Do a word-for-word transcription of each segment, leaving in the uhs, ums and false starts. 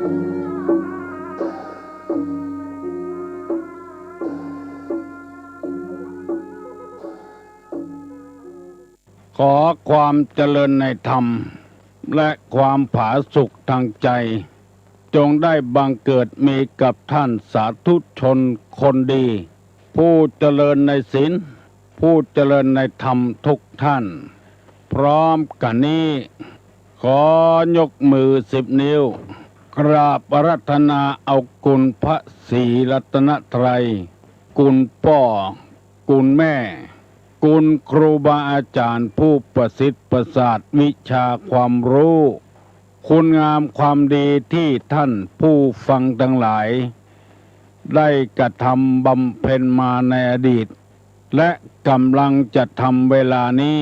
ขอความเจริญในธรรม และความผาสุกทางใจ จงได้บังเกิดมีกับท่านสาธุชนคนดี ผู้เจริญในศีล ผู้เจริญในธรรมทุกท่าน พร้อมกั๋นนี้ ขอยกมือสิบนิ้ว กราบอาราธนาเอาคุณพระศรีรัตนตรัย คุณป้อ คุณแม่ คุณครูบาอาจ๋ารย์ผู้ประสิทธิ์ประสาทวิชาความรู้ คุณงามความดีตี้ท่านผู้ฟังตังหลาย ได้กระทำบำเพ็ญมาในอดีต และก่ำลังจะทำเวลานี้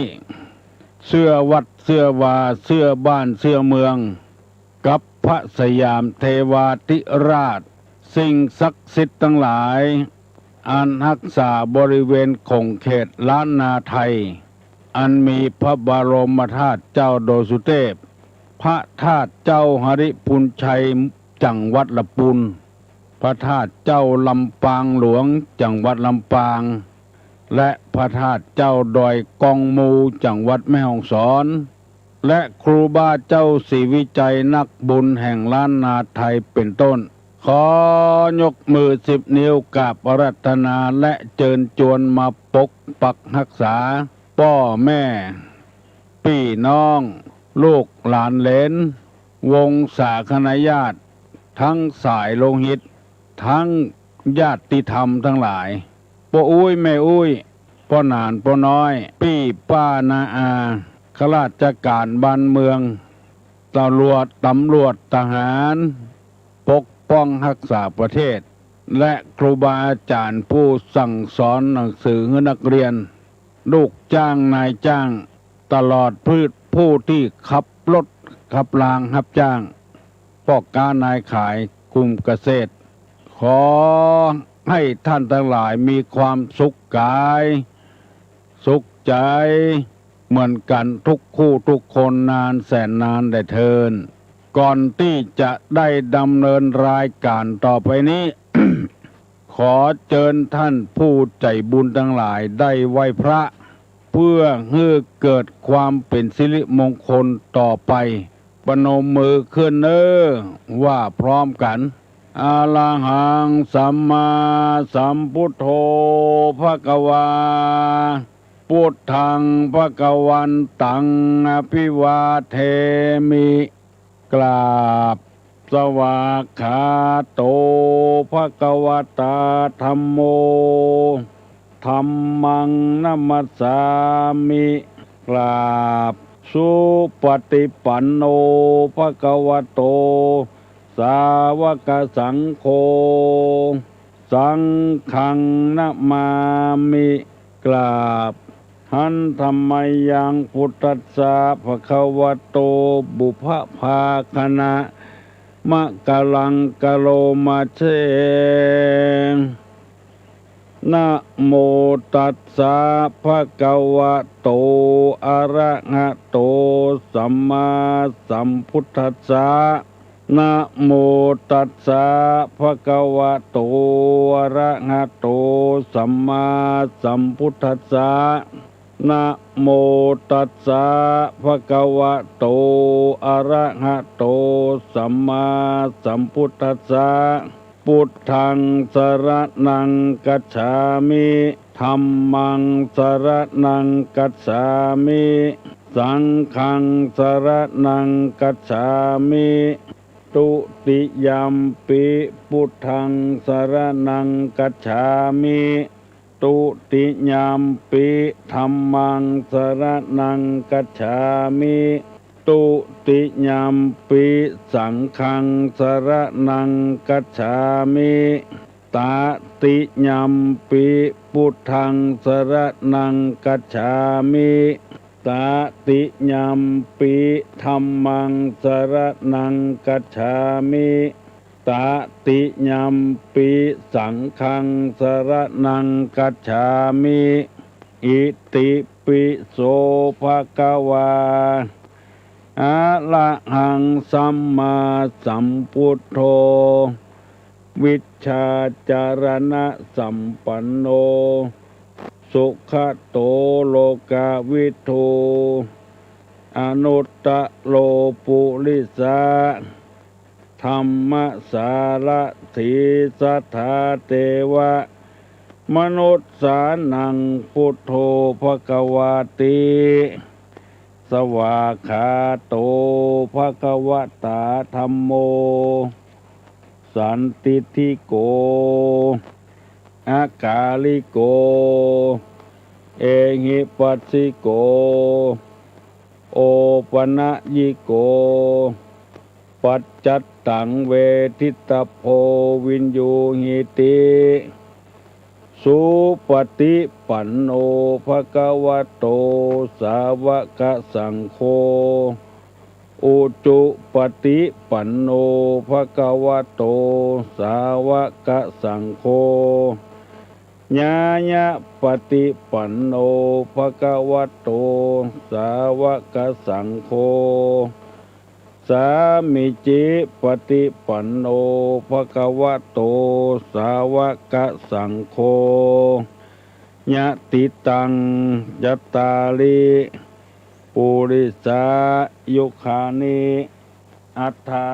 เสื้อวัดเสื้อวา เสื้อบ้านเสื้อเมือง กับพระสยามเทวาธิราช สิ่งศักดิ์สิทธิ์ตังหลาย อันฮักษาบริเวณขงเขตล้านนาไทย อันมีพระบรมธาตุเจ้าดอยสุเทพ พระธาตุเจ้าหริภุญชัย จังหวัดละปูน พระธาตุเจ้าลำปางหลวง จังหวัดลำปาง และพระธาตุเจ้าดอยกองมู จังหวัดแม่ฮ่องสอน และครูบาเจ้าศรีวิชัยนักบุญแห่งล้านนาไทยเป็นต้น ขอยกมือสิบนิ้วกราบอาราธนาและเจิญจวนมาปกปักฮักษา ป้อแม่ ปี้น้อง ลูกหลานเหลน วงศาคณาญาติ ทั้งสายโลหิต ทั้งญาติธรรมทั้งหลาย ป้ออุ๊ยแม่อุ๊ย ป้อหนานป้อน้อย ปี้ป้าน้าอา ข้าราชก๋านบ้านเมือง ตำรวจ ตำรวจ ทหาร ปกป้องฮักษาประเทศ และครูบาอาจ๋ารย์ผู้สั่งสอนหนังสือหื้อนักเรียน ลูกจ้างนายจ้าง ตลอดผู้ ผู้ตี้ขับรถขับรางฮับจ้าง ป้อก๊านายขาย กลุ่มเกษตร ขอหื้อท่านตังหลายมีความสุขก๋าย สุขใจ๋ เหมือนกั๋นทุกคู่ทุกคนนานแสนนานแด่เทอญ ก่อนตี้จะได้ดำเนินรายก๋านต่อไปนี้ ขอเจิญท่านผู้ใจ๋บุญตังหลายได้ไหว้พระ เพื่อหื้อเกิดความเป๋นสิริมงคลต่อไป ประนมมือขึ้นเน่อ ว่าพร้อมกั๋น อะระหัง สัมมาสัมพุทโธ ภะคะวา พุทธัง ภะคะวันตัง อะภิวาเทมิ กราบ สวากขาโต ภะคะวะตา ธัมโม ธัมมัง นะมัสสามิ กราบ สุปะติปันโน ภะคะวะโต สาวกสังโฆ สังฆัง นะมามิ กราบ หันทะมะยัง พุทธัสสะ ภะคะวะโต ปุพพะภาคะณะ มะกะลัง กะโรมะเช นะโมตัสสะ ภะคะวะโต อะระหะโต สัมมาสัมพุทธัสสะ นะโมตัสสะ ภะคะวะโต อะระหะโต สัมมาสัมพุทธัสสะ นะโมตัสสะ ภะคะวะโต อะระหะโต สัมมาสัมพุทธัสสะ พุทธัง สะระณัง คัจฉามิ ธัมมัง สะระณัง คัจฉามิ สังฆัง สะระณัง คัจฉามิ ตุติยัมปิ พุทธัง สะระณัง คัจฉามิ ตุติยัมปิ ธัมมัง สะระณัง คัจฉามิ ตุติยัมปิ สังฆัง สะระณัง คัจฉามิ ตะติยัมปิ พุทธัง สะระณัง คัจฉามิ ตะติยัมปิ ธัมมัง สะระณัง คัจฉามิ ตะติยัมปิ สังฆัง สะระณัง คัจฉามิ อิติปิโส ภะคะวา อะระหังสัมมาสัมพุทโธ วิชชาจารณะสัมปันโน สุขะโตโลกะวิทู อนุตตะโรปุริสะ ธัมมะสารถี สัทธาเตวะมนุสสานัง พุทโธภะคะวาติ สวาคาโต ภะคะวะตา ธัมโม สันทิฏฐิโก อะกาลิโก เอหิปัสสิโก โอปะนะยิโก ปัจจัตตังเวทิตะโพ วิญญูหิติ สุปะฏิปันโน ภะคะวะโต สาวะกะสังโฆ อุจุปะฏิปันโน ภะคะวะโต สาวะกะสังโฆ ญาญะปะฏิปันโน ภะคะวะโต สาวะกะสังโฆ สามีจิปะฏิปันโน ภะคะวะโต สาวะกะสังโฆ ยะติตัง จัตตาริ ปุริสายุคานิ อัตถะ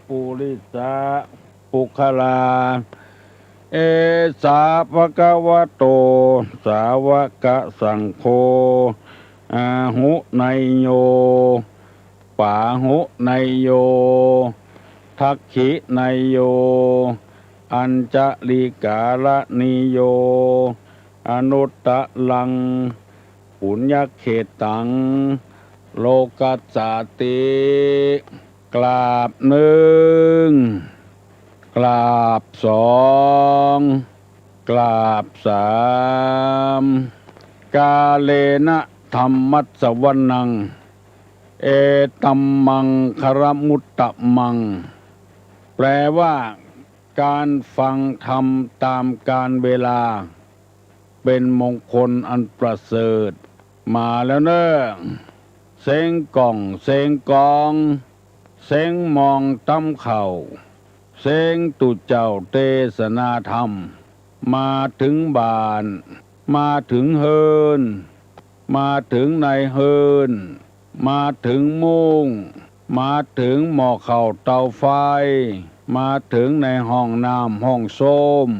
ปุริสะ ปุคคลา เอสา ภะคะวะโต สาวะกะสังโฆ อาหุเนยโย ปาหุเนยโย ทักขิเนยโย อัญชะลีกาละนีโย อนุตตะรัง ปุญญะเขตัง โลกัสสาติ กราบนึ่ง กราบสอง กราบสาม กาเลนะธัมมัสสวนัง เอตัมมังคะละมุตตะมัง แปลว่า การฟังธรรมตามกาลเวลา เป็นมงคลอันประเสริฐ มาแล้วเน่อ เซ้งก่อง เซ้งกอง เซ้งมองตำเข้า เซ้งตุ๊เจ้าเตสนาธรรม มาเถิงบ้าน มาเถิงเฮือน มาเถิงในเฮือน มาเถิงมุ้ง มาเถิงหม้อข้าวเตาไฟ มาเถิงในห้องน้ำห้องส้วม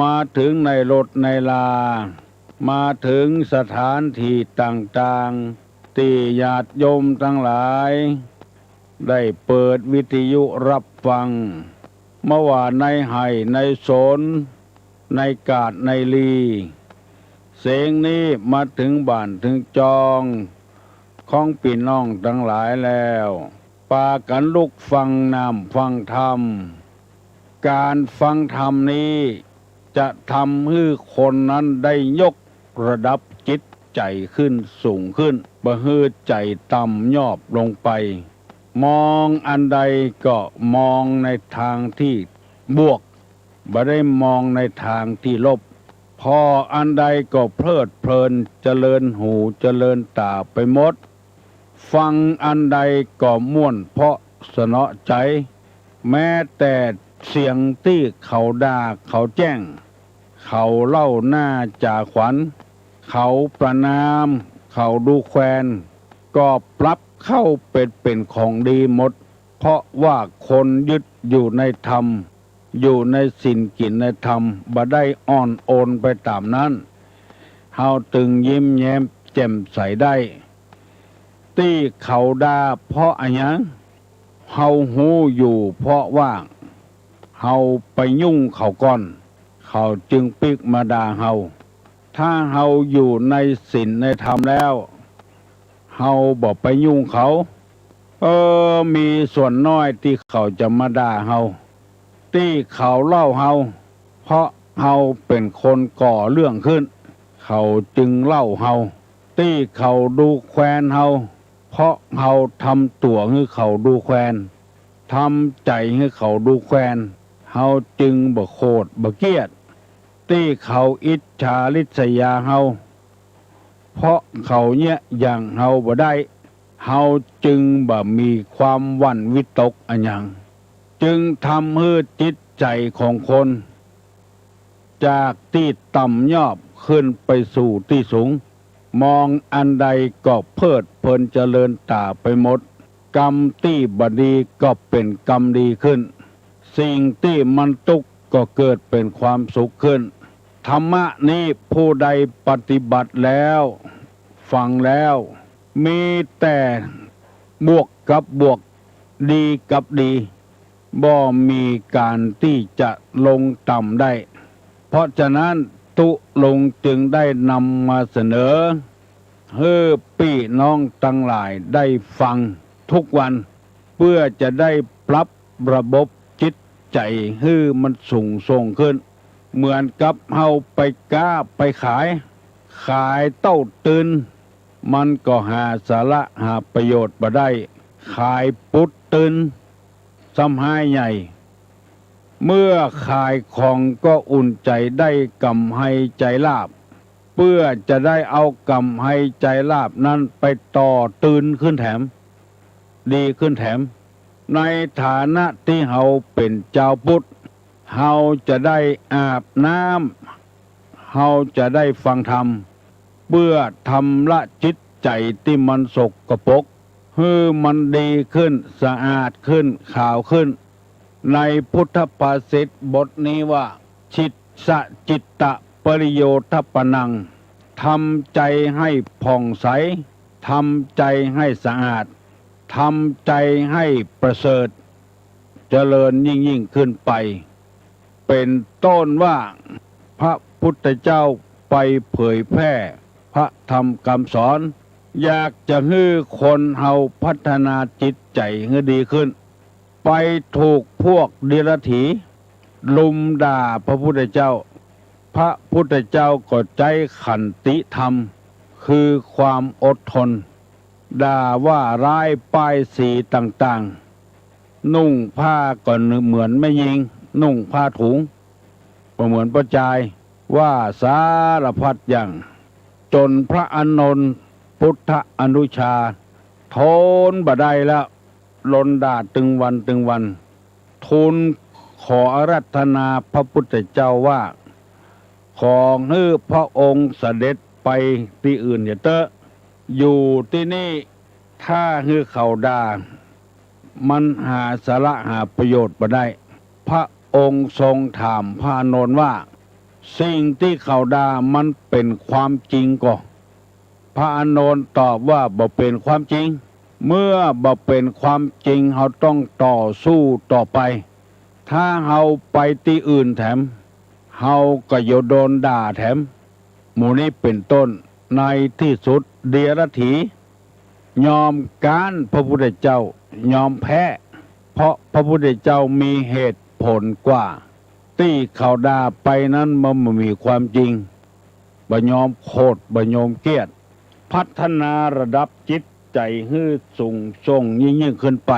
มาเถิงในรถในรา มาเถิงสถานที่ต่างๆ ตี้ญาติโยมตังหลาย ได้เปิดวิทยุฮับฟัง บ่ว่าในไฮ่ในสน ในกาดในลี เสียงนี้มาเถิงบ้านเถิงจอง ของปี้น้องตังหลายแล้ว ปากั๋นลุกฟังน้ำฟังธรรม ก๋านฟังธรรมนี้ จะทำหื้อคนนั้นได้ยกระดับจิตใจ๋ขึ้นสูงขึ้น บ่หื้อใจ๋ต่ำยอบลงไป มองอันใดก็มองในตางตี้บวก บ่ได้มองในตางตี้ลบ ผ่ออันใดก็เพลิดเพลิน เจริญหูเจริญต๋าไปหมด ฟังอันใดก็ม่วนเพราะสนอใจ๋ แม้แต่เสียงตี้เขาด่าเขาแจ้ง เขาเล่าหน้าจ๋าขวัญ เขาประณาม เขาดูแควน ก็ปรับเข้าไปเป๋นของดีหมด เพราะว่าคนยึดอยู่ในธรรม อยู่ในศีลกิ๋นในธรรม บ่ได้อ่อนโอนไปต๋ามนั้น เฮาตึงยิ้มแย้มแจ่มใสได้ ตี้เขาด่าเพราะอะหยัง เฮาฮู้อยู่เพราะว่า เฮาไปยุ่งเขาก่อน เขาจึงปิ๊กมาด่าเฮา ถ้าเฮาอยู่ในศีลในธรรมแล้ว เฮาบ่ไปยุ่งเขา เออ มีส่วนน้อยตี้เขาจะมาด่าเฮา ตี้เขาเล่าเฮา เพราะเฮาเป๋นคนก่อเรื่องขึ้น เขาจึงเล่าเฮา ตี้เขาดูแควนเฮา เพราะเฮาทำตั๋วหื้อเขาดูแควน ทำใจ๋หื้อเขาดูแควน เฮาจึงบ่โขดบ่เกลียด ตี้เขาอิจฉาริษยาเฮา เพราะเขาเยียะหยั่งเฮาบ่ได้ เฮาจึงบ่มีความหวั่นวิตกอะหยัง จึงทำหื้อจิตใจ๋ของคน จากตี้ต่ำยอบขึ้นไปสู่ตี้สูง มองอันใดก็เพลิดเพลินเจริญต๋าไปหมด กรรมตี้บ่ดีก็เป๋นกรรมดีขึ้น สิ่งตี้มันตุ๊กข์ก็เกิดเป๋นความสุขขึ้น ธรรมะนี้ผู้ใดปฏิบัติแล้ว ฟังแล้ว มีแต่บวกกับบวก ดีกับดี บ่มีก๋านตี้จะลงต่ำได้ เพราะฉะนั้นตุ๊ลุงจึงได้นำมาเสนอ หื้อปี้น้องตังหลายได้ฟังทุกวัน เปื้อจะได้ปรับระบบจิตใจ๋หื้อมันสูงส่งขึ้น เหมือนกับเฮาไปก๊าไปขาย ขายเต้าตื่น มันก็หาสาระหาประโยชน์บ่ได้ ขายปุ๊ดตื่น ซ้ำฮ้ายใหญ่ เมื่อขายของก็อุ่นใจ๋ได้ก๋ำไรใจ๋ลาภ เปื้อจะได้เอาก๋ำไรใจ๋ลาภนั้นไปต่อตื่นขึ้นแถม ดีขึ้นแถม ในฐานะตี้เฮาเป๋นจาวพุทธ เฮาจะได้อาบน้ำ เฮาจะได้ฟังธรรม เปื้อชำระจิตใจ๋ตี้มันสกปรก หื้อมันดีขึ้น สะอาดขึ้น ขาวขึ้น ในพุทธภาษิตบทนี้ว่า จิตสะจิตตะปริโยทปนัง ทำใจ๋ให้ผ่องใส ทำใจ๋ให้สะอาด ทำใจ๋ให้ประเสริฐ เจริญยิ่งๆ ขึ้นไป เป๋นต้นว่า พระพุทธเจ้าไปเผยแพร่พระธรรมคำสอน อยากจะหื้อคนเฮาพัฒนาจิตใจ๋หื้อดีขึ้น ไปถูกพวกเดียรถีลุมด่าพระพุทธเจ้า พระพุทธเจ้าก็ใจ๊ขันติธรรม คือความอดทน ด่าว่าร้ายป้ายสีต่างๆ นุ่งผ้าก็เหมือนแม่ญิง นุ่งผ้าถุง บ่เหมือนป้อจาย ว่าสารพัดอย่าง จ๋นพระอานนท์ พุทธอนุชา ทนบ่ได้แล้ว ลนด่าตึงวันตึงวัน ทูลขออาราธนาพระพุทธเจ้าว่า ขอหื้อพระองค์เสด็จไปตี้อื่นเสียเต๊อะ อยู่ตี้นี่ถ้าหื้อเขาด่า มันหาสาระหาประโยชน์บ่ได้ พระองค์ทรงถามพระอานนท์ว่า สิ่งตี้เขาด่ามันเป๋นความจริงก่อ พระอานนท์ตอบว่า บ่เป๋นความจริง เมื่อบ่เป๋นความจริง เฮาต้องต่อสู้ต่อไป ถ้าเฮาไปตี้อื่นแถม เฮาก็จะโดนด่าแถม หมู่นี้เป๋นต้น ในตี้สุดเดียรถียอมก๊านพระพุทธเจ้า ยอมแพ้ เพราะพระพุทธเจ้ามีเหตุผลกว่า ตี้เขาด่าไปนั้นมันบ่มีความจริง บ่ยอมโขด บ่ยอมเกลียด พัฒนาระดับจิตใจ๋หื้อสูงส่งยิ่งๆ ขึ้นไป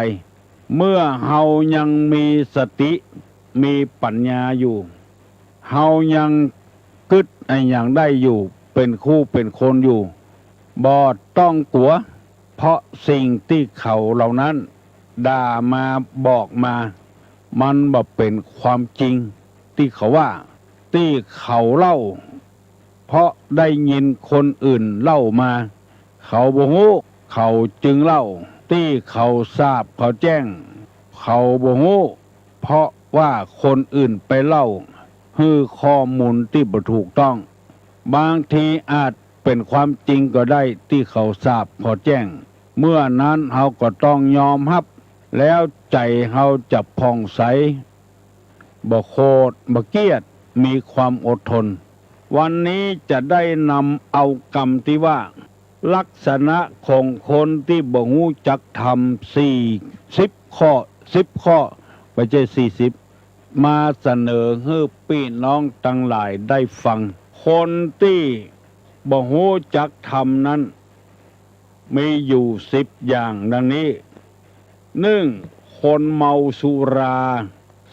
เมื่อเฮายังมีสติ มีปัญญาอยู่ เฮายังกึ๊ดอะหยังได้อยู่ เป๋นคู่เป๋นคนอยู่ บ่ต้องกั๋ว เพราะสิ่งตี้เขาเหล่านั้นด่ามาบอกมา มันบ่เป๋นความจริงตี้เขาว่า ตี้เขาเล่า เพราะได้ยินคนอื่นเล่ามา เขาบ่ฮู้ เขาจึงเล่า ตี้เขาสาบเขาแจ้ง เขาบ่ฮู้ เพราะว่าคนอื่นไปเล่า หื้อข้อมูลตี้บ่ถูกต้อง บางทีอาจเป๋นความจริงก็ได้ตี้เขาสาบเขาแจ้ง เมื่อนั้นเฮาก็ต้องยอมฮับ แล้วใจ๋เฮาจะผ่องใส บ่โขด บ่เกลียด มีความอดทน วันนี้จะได้นำเอากำตี้ว่า ลักษณะของคนตี้บ่ฮู้จักธรรม สี่สิบข้อ สิบข้อ บ่ใจ้สี่สิบ มาเสนอหื้อปี้น้องตังหลายได้ฟัง คนตี้บ่ฮู้จักธรรมนั้น มีอยู่สิบอย่างดังนี้ นึ่ง คนเมาสุรา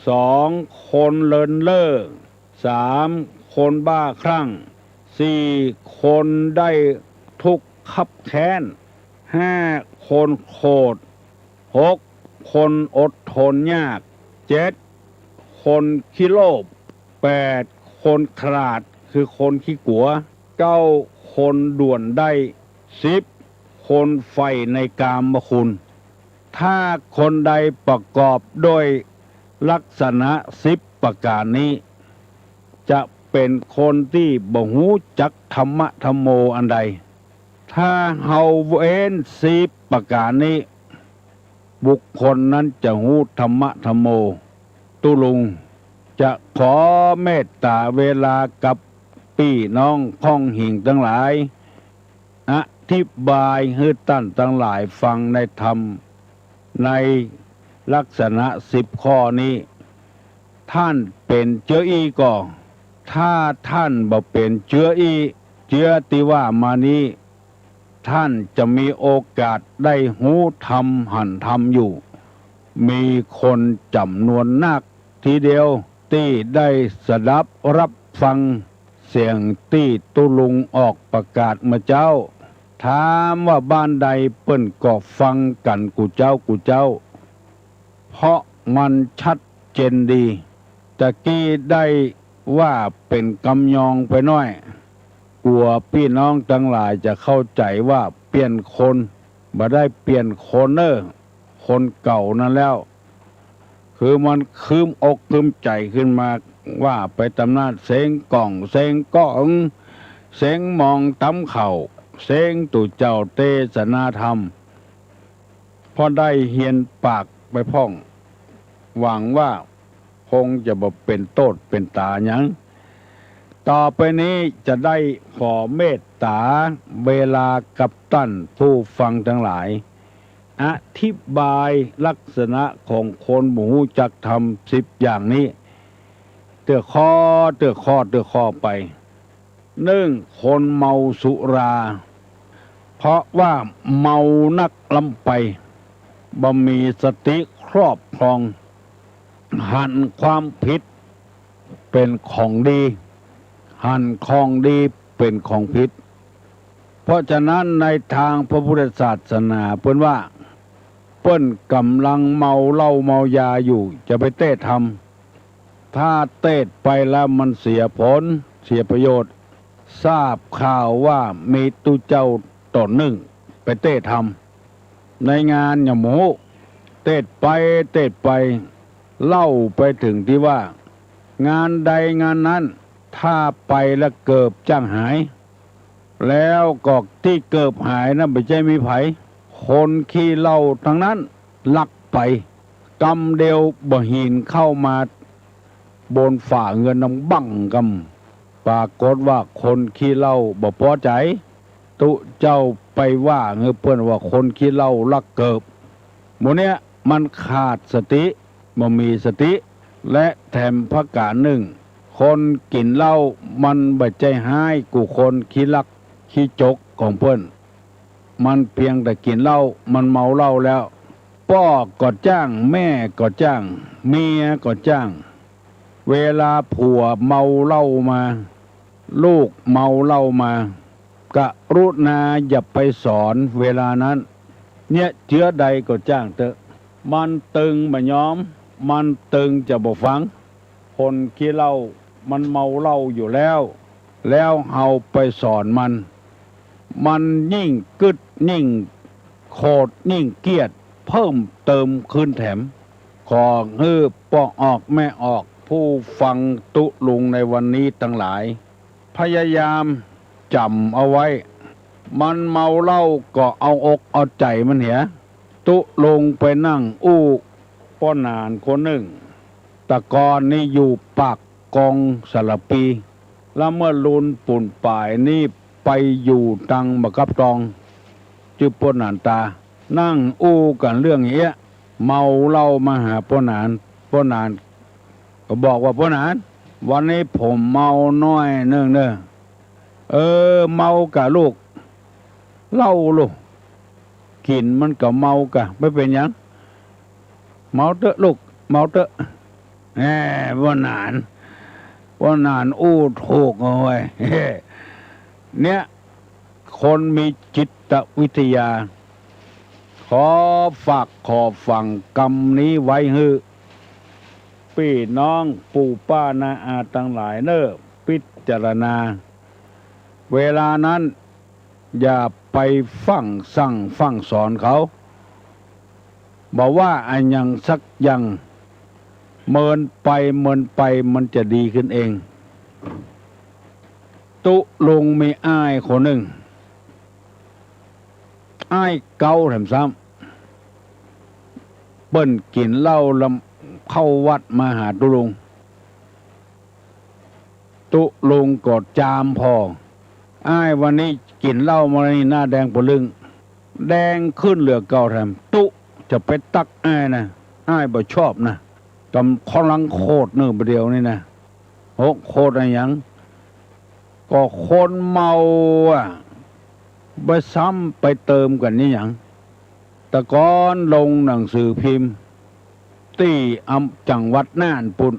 สอง คนเลินเล่อ สาม คนบ้าคลั่ง สี่ คนได้ทุกข์คับแค้น ห้า คนโขด หก คนอดทนยาก เจ็ด คนขี้โลภ แปด คนขลาด คือคนขี้กั๋ว เก้า คนด่วนได้ สิบ คนใฝ่ในกามคุณ ถ้าคนใดประกอบด้วยลักษณะสิบประก๋านนี้ จะเป๋นคนตี้บ่ฮู้จักธรรมะธัมโมอันใด ถ้าเฮาเว้นสิบประก๋านนี้ บุคคลนั้นจะฮู้ธรรมะธัมโม ตุ๊ลุงจะขอเมตต๋าเวลากับปี้น้องพ่องหิงตังหลาย อธิบายหื้อต้านตังหลายฟังในธรรม ในลักษณะสิบข้อนี้ ต้านเป๋นเจื้ออี้ก่อ ถ้าต้านบ่เป๋นเจื้ออี้ เจื้อตี้ว่ามานี้ ต้านจะมีโอกาสได้ฮู้ธรรมหันธรรมอยู่ มีคนจ๋ำนวนนักทีเดียวตี้ได้สดับฮับฟังเสียงตี้ตุ๊ลุงออกประกาศเมื่อเจ๊า ถามว่าบ้านใดเปิ้นก็ฟังกั๋นกู้เจ๊ากู้เจ๊า เพราะมันชัดเจนดี ตะกี้ได้ว่าเป๋นกำยองไปหน้อย กั๋วปี้น้องตังหลายจะเข้าใจ๋ว่าเปลี่ยนคน บ่ได้เปลี่ยนคนเน่อ คนเก่านั้นแล้ว คือมันคืมอกคืมใจ๋ขึ้นมา ว่าไปต๋ามนั้น เสียงก้องเสียงก้อง เสียงมองต๋ามเข้า เสียงตุ๊เจ้าเตสนาธรรม พอได้เฮียนปากไปพ่อง หวังว่าคงจะบ่เป๋นโต้ษเป๋นต๋าหยัง ต่อไปนี้จะได้ขอเมตต๋าเวลากับต้านผู้ฟังตังหลาย อธิบายลักษณะของคนบ่ฮู้จักธรรมสิบอย่างนี้ เตื้อข้อ เตื้อข้อ เตื้อข้อไป นึ่ง คนเมาสุรา เพราะว่าเมานักล้ำไป บ่มีสติครอบครอง หันความผิดเป๋นของดี หันของดีเป๋นของผิด เพราะฉะนั้นในตางพระพุทธศาสนาเปิ้นว่า เปิ้นก่ำลังเมาเหล้าเมายาอยู่ จะไปเตศน์ธรรม ถ้าเตศน์ไปแล้วมันเสียผล เสียประโยชน์ ทราบข่าวว่ามีตุ๊เจ้าต๋นนึ่งไปเตศน์ธรรม ในงานหยังบ่ฮู้ เตศน์ไปเตศน์ไป เล่าไปเถิงตี้ว่า งานใดงานนั้น ถ้าไปแล้วเกิบจ้างหาย แล้วก็ตี้เกิบหายนั้นบ่ใจ้มีใผ คนขี้เหล้าตังนั้น ลักไป กำเดียวบ่าหินเข้ามาบนฝาเฮือนดังบั้งกำ ปรากฏว่าคนขี้เหล้าบ่ปอใจ๋ ตุ๊เจ้าไปว่าหื้อเปิ้นว่าคนขี้เหล้าลักเกิบ หมู่เนี้ยมันขาดสติ บ่มีสติ และแถมประก๋านนึ่ง คนกิ๋นเหล้ามันบ่ใจ้ฮ้ายกู้คนขี้ลักขี้จกของเปิ้น มันเพียงแต่กิ๋นเหล้า มันเมาเหล้าแล้ว ป้อก็จ้าง แม่ก็จ้าง เมียก็จ้าง เวลาผัวเมาเหล้ามา ลูกเมาเหล้ามา กรุณาอย่าไปสอนเวลานั้น เนี่ย เจื้อใดก็จ้างเต๊อะ มันตึงบ่ยอม มันตึงจะบ่ฟัง คนขี้เหล้ามันเมาเหล้าอยู่แล้ว แล้วเฮาไปสอนมัน มันยิ่งกึ๊ดยิ่งโขดยิ่งเกลียด เพิ่มเติมคืนแถม ขอหื้อป้อออกแม่ออก ผู้ฟังตุ๊ลุงในวันนี้ตังหลาย พยายามจ๋ำเอาไว้ มันเมาเหล้าก็เอาอกเอาใจ๋มันเหีย ตุ๊ลุงไปนั่งอู้ป้อหนานคนนึ่ง แต่ก่อนนี้อยู่ปากกองสารภี แล้วเมื่อลุนปูนป๋ายนี้ไปอยู่ตังบ่ากับตอง จื้อป้อหนานต๋า นั่งอู้กั๋นเรื่องเอี้ย เมาเหล้ามาหาป้อหนาน ป้อหนานก็บอกว่า ป้อหนาน วันนี้ผมเมาหน้อยนึ่งเน่อ เออ เมาก่ะลูก เหล้าลูก กิ๋นมันก็เมาก่ะ บ่เป๋นหยัง เมาเต๊อะลูก เมาเต๊อะ แหม ป้อหนาน ป้อหนานอู้ถูกเอาไว้ เนี่ย คนมีจิตวิทยา ขอฝากขอฝังกำนี้ไว้หื้อปี้น้องปู่ป้าน้าอาตังหลายเน่อ พิจารณา เวลานั้นอย่าไปฟั่งสั่งฟั่งสอนเขา บ่ว่าอะหยังสักอย่าง เมินไปเมินไปมันจะดีขึ้นเอง ตุ๊ลุงมีอ้ายคนนึ่ง อ้ายเก๊าแถมซ้ำ เปิ้นกิ๋นเหล้าลำ เข้าวัดมาหาตุ๊ลุง ตุ๊ลุงก็จามผ่อ อ้ายวันนี้กิ๋นเหล้ามานี่หน้าแดงปะลึ่ง แดงขึ้นเหลือเก่าแถม ตุ๊จะไปตั๊กอ้ายนะ อ้ายบ่ชอบนะ กำข้อลังโขดเน่อบ่าเดี่ยวนี้นะ โห โขดอะหยัง ก็คนเมาอะ ไปซ้ำไปเติมกั๋นนี่หยัง แต่ก่อนลงหนังสือพิมพ์ ตี้อำ จังหวัดน่านปุ้น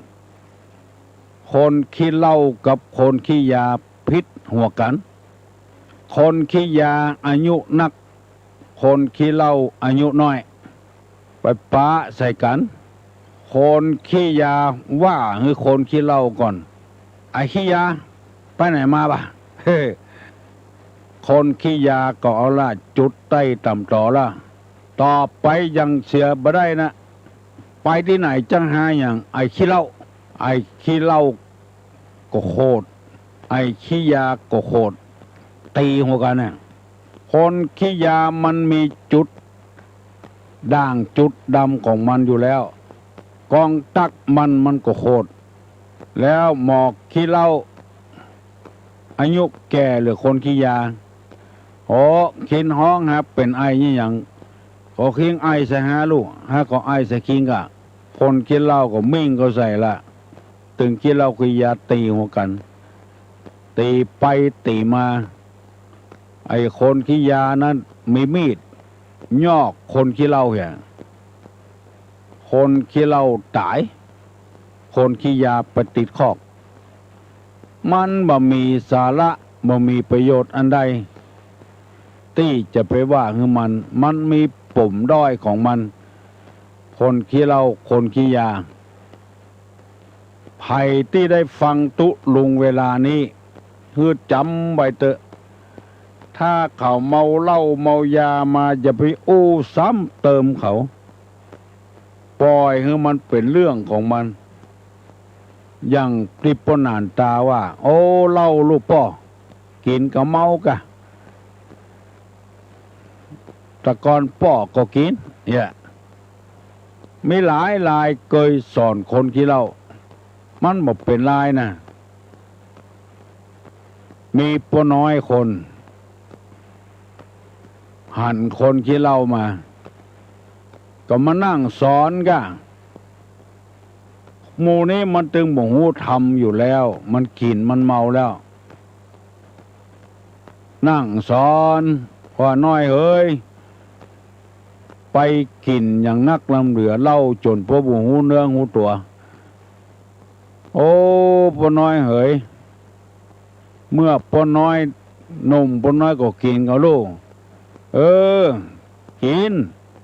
คนขี้เหล้ากับคนขี้ยาผิดหัวกั๋น คนขี้ยาอายุนัก คนขี้เหล้าอายุน้อย ไปปะใส่กั๋น คนขี้ยาว่าหื้อคนขี้เหล้าก่อน ไอ้ขี้ยา ไปไหนมาบ่า เฮ้ คนขี้ยาก็เอาละจุดใต้ต่ำตอละ ต่อไปยังเสียบ่ได้นะ ไปตี้ไหนจั้งหาอย่าง ไอ้ขี้เหล้า ไอ้ขี้เหล้าก็โขด ไอ้ขี้ยาก็โขด ตี๋หัวกั๋นน่ะ คนขี้ยามันมีจุดด่างจุดดำของมันอยู่แล้ว กองตั๊กมันมันก็โขด แล้วหมอขี้เหล้า อายุแก่เหลือคนขี้ยา โอ้ คิงฮ้องหาเป๋นไอนี่หยัง ก็คิงไอใส่หาลูก หาก็ไอใส่คิงก่ะ คนขี้เหล้าก็มิ่งเข้าใส่ละ ตึงขี้เหล้าขี้ยาตี๋หัวกั๋น ตี๋ไปตี๋มา ไอ้คนขี้ยานั้นมีมีด ยอกคนขี้เหล้าเหีย คนขี้เหล้าต๋าย คนขี้ยาไปติดคอก มันบ่มีสาระ บ่มีประโยชน์อันใด ตี้จะไปว่าหื้อมัน มันมีปมด้อยของมัน คนขี้เหล้า คนขี้ยา ใผตี้ได้ฟังตุ๊ลุงเวลานี้ หื้อจ๋ำไว้เต๊อะ ถ้าเขาเมาเหล้าเมายามา อย่าไปอู้ซ้ำเติมเขา ป่อยหื้อมันเป๋นเรื่องของมัน อย่างตี้ป้อหนานต๋าว่า โอ้ เหล้าลูกป้อ กิ๋นก็เมาก่ะ แต่ก่อนป้อก็กิ๋น เนี่ย มีหลายรายเกยสอนคนขี้เหล้า มันบ่เป๋นรายนะ มีป้อน้อยคน หันคนขี้เหล้ามา ก็มานั่งสอนก่ะ หมู่นี้มันตึงบ่ฮู้ธรรมอยู่แล้ว มันกิ๋นมันเมาแล้ว นั่งสอน ว่าน้อยเหย ไปกิ๋นอย่างนักลำเหลือเหล้าจ๋นป้อบ่ฮู้เนื้อฮู้ตั๋ว โอ้ ป้อน้อยเหย เมื่อป้อน้อยหนุ่ม ป้อน้อยก็กิ๋นก่อลูก เออ กิ๋น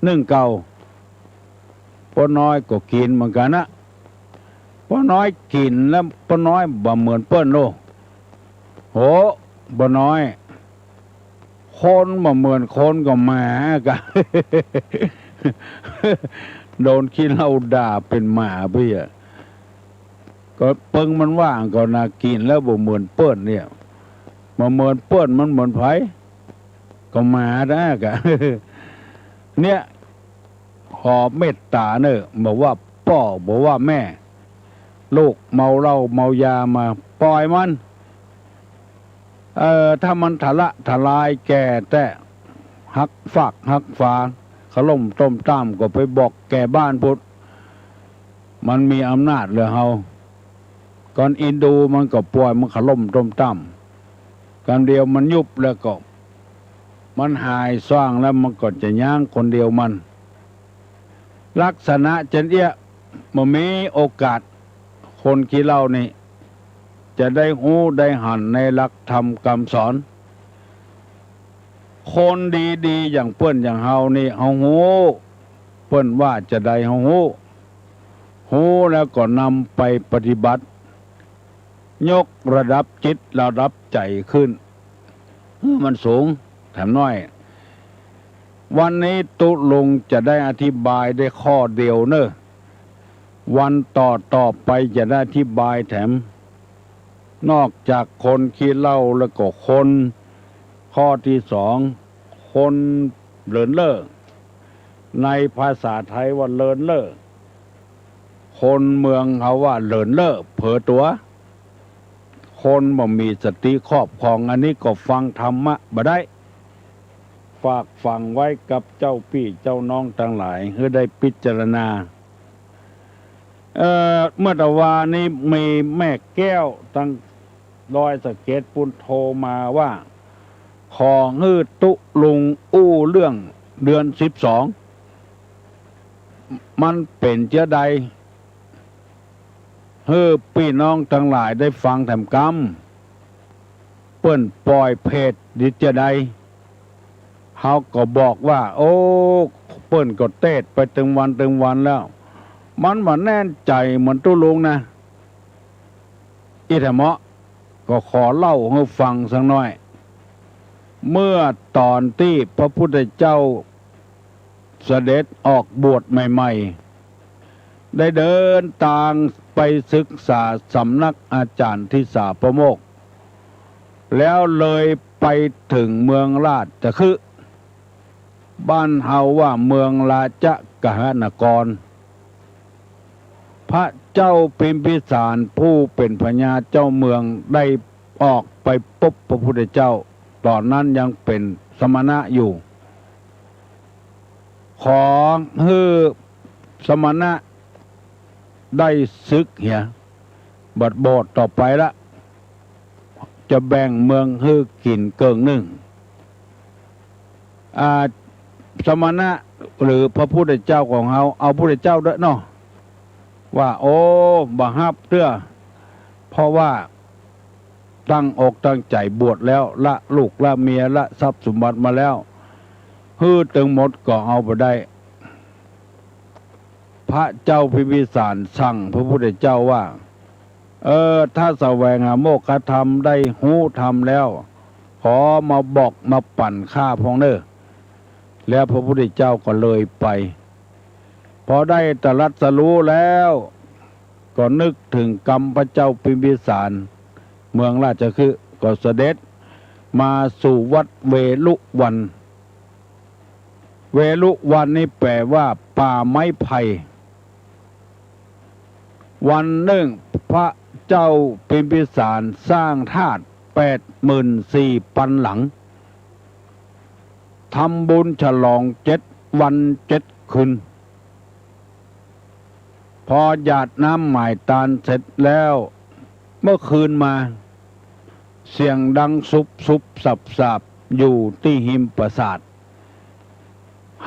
นึ่งเก่า ป้อน้อยก็กิ๋นเหมือนกั๋นนะ ป้อน้อยกิ๋นแล้วป้อน้อยบ่เหมือนเปิ้นโลก โห ป้อน้อย คนบ่เหมือนคนก็หมาก่ะ โดนขี้เหล้าด่าเป๋นหมาไปอะ ก็เปิงมันว่าก่อนะ กิ๋นแล้วบ่เหมือนเปิ้นเนี่ย บ่เหมือนเปิ้นมันเหมือนใผ ก็หมานะก่ะ เนี่ย ขอเมตต๋าเน่อ บ่ว่าป้อ บ่ว่าแม่ ลูกเมาเหล้าเมายามา ป่อยมัน เอ่อ ถ้ามันทะละทะลายแก่แต๊ หักฟากหักฝา ขล่มต้มต้าม ก็ไปบอกแก่บ้านพุ้น มันมีอำนาจเหลือเฮา ก่อนอินดูมันก็ป่อยมันขล่มต้มต้าม กำเดียวมันยุบแล้วก็ มันหายซ่างแล้วมันก็จะย้างคนเดียวมัน ลักษณะเจ้นเอี้ย บ่มีโอกาส คนขี้เหล้านี่ จะได้ฮู้ได้หันในหลักธรรมกำสอน คนดีๆ อย่างเปิ้นอย่างเฮานี่ เฮาฮู้ เปิ้นว่าจาใดเฮาฮู้ ฮู้แล้วก็นำไปปฏิบัติ ยกระดับจิตระดับใจ๋ขึ้น หื้อมันสูง แถมน้อย วันนี้ตุ๊ลุงจะได้อธิบายได้ข้อเดียวเน่อ วันต่อๆ ไปจะได้อธิบายแถม นอกจากคนขี้เหล้าแล้วก็คน ข้อที่สอง คนเลินเล่อ ในภาษาไทยว่าเลินเล่อ คนเมืองเขาว่าเลินเล่อ เผลอตั๋ว คนบ่มีสติครอบครอง อันนี้ก็ฟังธรรมะบ่ได้ ฝากฝังไว้กับเจ้าปี้เจ้าน้องตังหลาย หื้อได้พิจารณา เอ่อ เมื่อตะวานี้มีแม่แก้วตังดอยสะเก็ดปู๊นโทรมาว่า ขอหื้อตุ๊ลุงอู้เรื่องเดือนสิบสอง มันเป๋นจาใด หื้อปี้น้องตังหลายได้ฟังแถมกำ เปิ้นป่อยเพจดีจาใด เฮาก็บอกว่า โอ้ เปิ้นก็เตสน์ไปตึงวันตึงวันแล้ว มันบ่แน่นใจ๋เหมือนตุ๊ลุงนะ อี้แถมเนาะ ก็ขอเล่าหื้อฟังสักหน้อย เมื่อต๋อนตี้พระพุทธเจ้าเสด็จออกบวชใหม่ๆ ได้เดินตางไปศึกษาสำนักอาจ๋ารย์ทิสาปโมกข์ แล้วเลยไปเถิงเมืองราชคฤห์ บ้านเฮาว่าเมืองราชกฤหนคร พระเจ้าพิมพิสารผู้เป๋นพญาเจ้าเมืองได้ออกไปปบพระพุทธเจ้า ต๋อนนั้นยังเป๋นสมณะอยู่ ขอหื้อสมณะได้สึกเหีย บัดบวชต่อไปละ จะแบ่งเมืองหื้อกิ๋นเกิ่งนึ่ง อ่า สมณะหรือพระพุทธเจ้าของเฮา เอาพุทธเจ้าด้วยเนาะ ว่า โอ้ บ่ฮับเตื้อ เพราะว่าตั้งอกตั้งใจ๋บวชแล้ว ละลูกละเมีย ละทรัพย์สมบัติมาแล้ว หื้อตึงหมดก็เอาบ่ได้ พระเจ้าพิมพิสารสั่งพระพุทธเจ้าว่า เออ ถ้าแสวงหาโมกขธรรมได้ฮู้ธรรมแล้ว ขอมาบอกมาปั๋นข้าพ่องเน่อ แล้วพระพุทธเจ้าก็เลยไป พอได้ตรัสรู้แล้ว ก็นึกเถิงกำพระเจ้าพิมพิสาร เมืองราชคฤห์ ก็เสด็จมาสู่วัดเวฬุวัน เวฬุวันนี่แป๋ว่าป่าไม้ไผ่ วันนึ่งพระเจ้าพิมพิสารสร้างธาตุแปดหมื่นสี่ปันหลัง ทำบุญฉลองเจ็ดวันเจ็ดคืน พอหยาดน้ำหมายตานเสร็จแล้ว เมื่อคืนมา เสียงดังสุบสุบสับสาบอยู่ตี้ฮิมปราสาท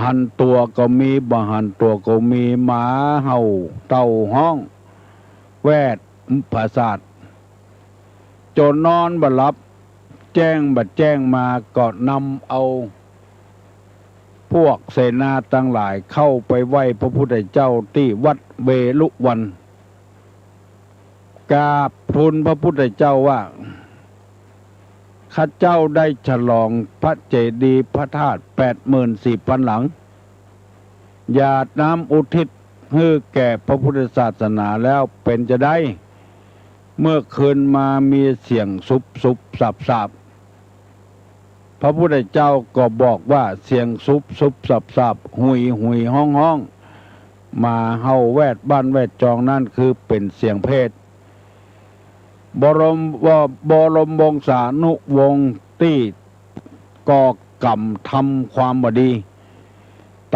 หันตั๋วก็มี บ่หันตั๋วก็มี หมาเห่า เต่าฮ้อง แวดปราสาท จ๋นนอนบ่หลับ แจ้งบ่แจ้งมา ก็นำเอาพวกเสนาตังหลายเข้าไปไหว้พระพุทธเจ้าตี้วัดเวฬุวัน กราบทูลพระพุทธเจ้าว่า ข้าเจ้าได้ฉลองพระเจดีย์พระธาตุแปดหมื่นสี่ปันหลัง หยาดน้ำอุทิศหื้อแก่พระพุทธศาสนาแล้วเป๋นจาใด เมื่อคืนมามีเสียงสุบสุบสับสาบ พระพุทธเจ้าก็บอกว่าเสียงสุบสุบสับสาบ หุยหุยฮ้องฮ้อง หมาเห่าแวดบ้านแวดจองนั้นคือเป๋นเสียงเปรต บรม ว่าบรมวงศานุวงศ์ตี้ก่อกรรมทำความบ่ดี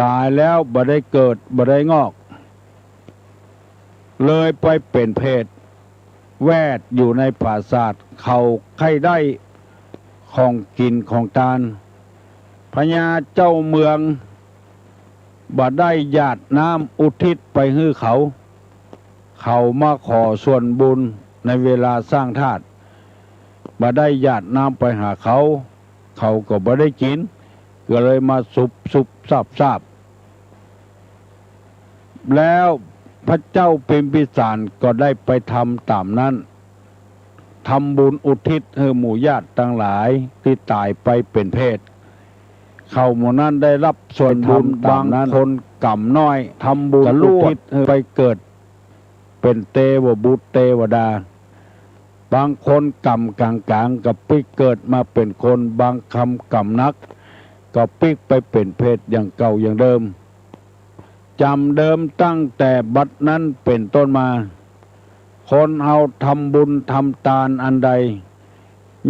ต๋ายแล้วบ่ได้เกิดบ่ได้งอก เลยไปเป๋นเปรต แวดอยู่ในปราสาท เขาใค่ได้ของกิ๋นของตาน พญาเจ้าเมืองบ่ได้หยาดน้ำอุทิศไปหื้อเขา เขามาขอส่วนบุญในเวลาสร้างธาตุ บ่ได้หยาดน้ำไปหาเขา เขาก็บ่ได้กิ๋น ก็เลยมาสุบสุบซาบซาบ แล้วพระเจ้าพิมพิสารก็ได้ไปทำต๋ามนั้น ทำบุญอุทิศหื้อหมู่ญาติตังหลายตี้ต๋ายไปเป๋นเปรต เขาหมู่นั้นได้ฮับส่วนบุญ บางคนก๋ำน้อย ทำบุญอุทิศหื้อไปเกิดเป๋นเตวบุตรเตวดา บางคนก๋ำก๋างๆ ก็ปิ๊กเกิดมาเป๋นคน บางคนก๋ำหนัก ก็ปิ๊กไปเป๋นเปรตอย่างเก่าอย่างเดิม จ๋ำเดิมตั้งแต่บัดนั้นเป๋นต้นมา คนเฮาทำบุญทำตานอันใด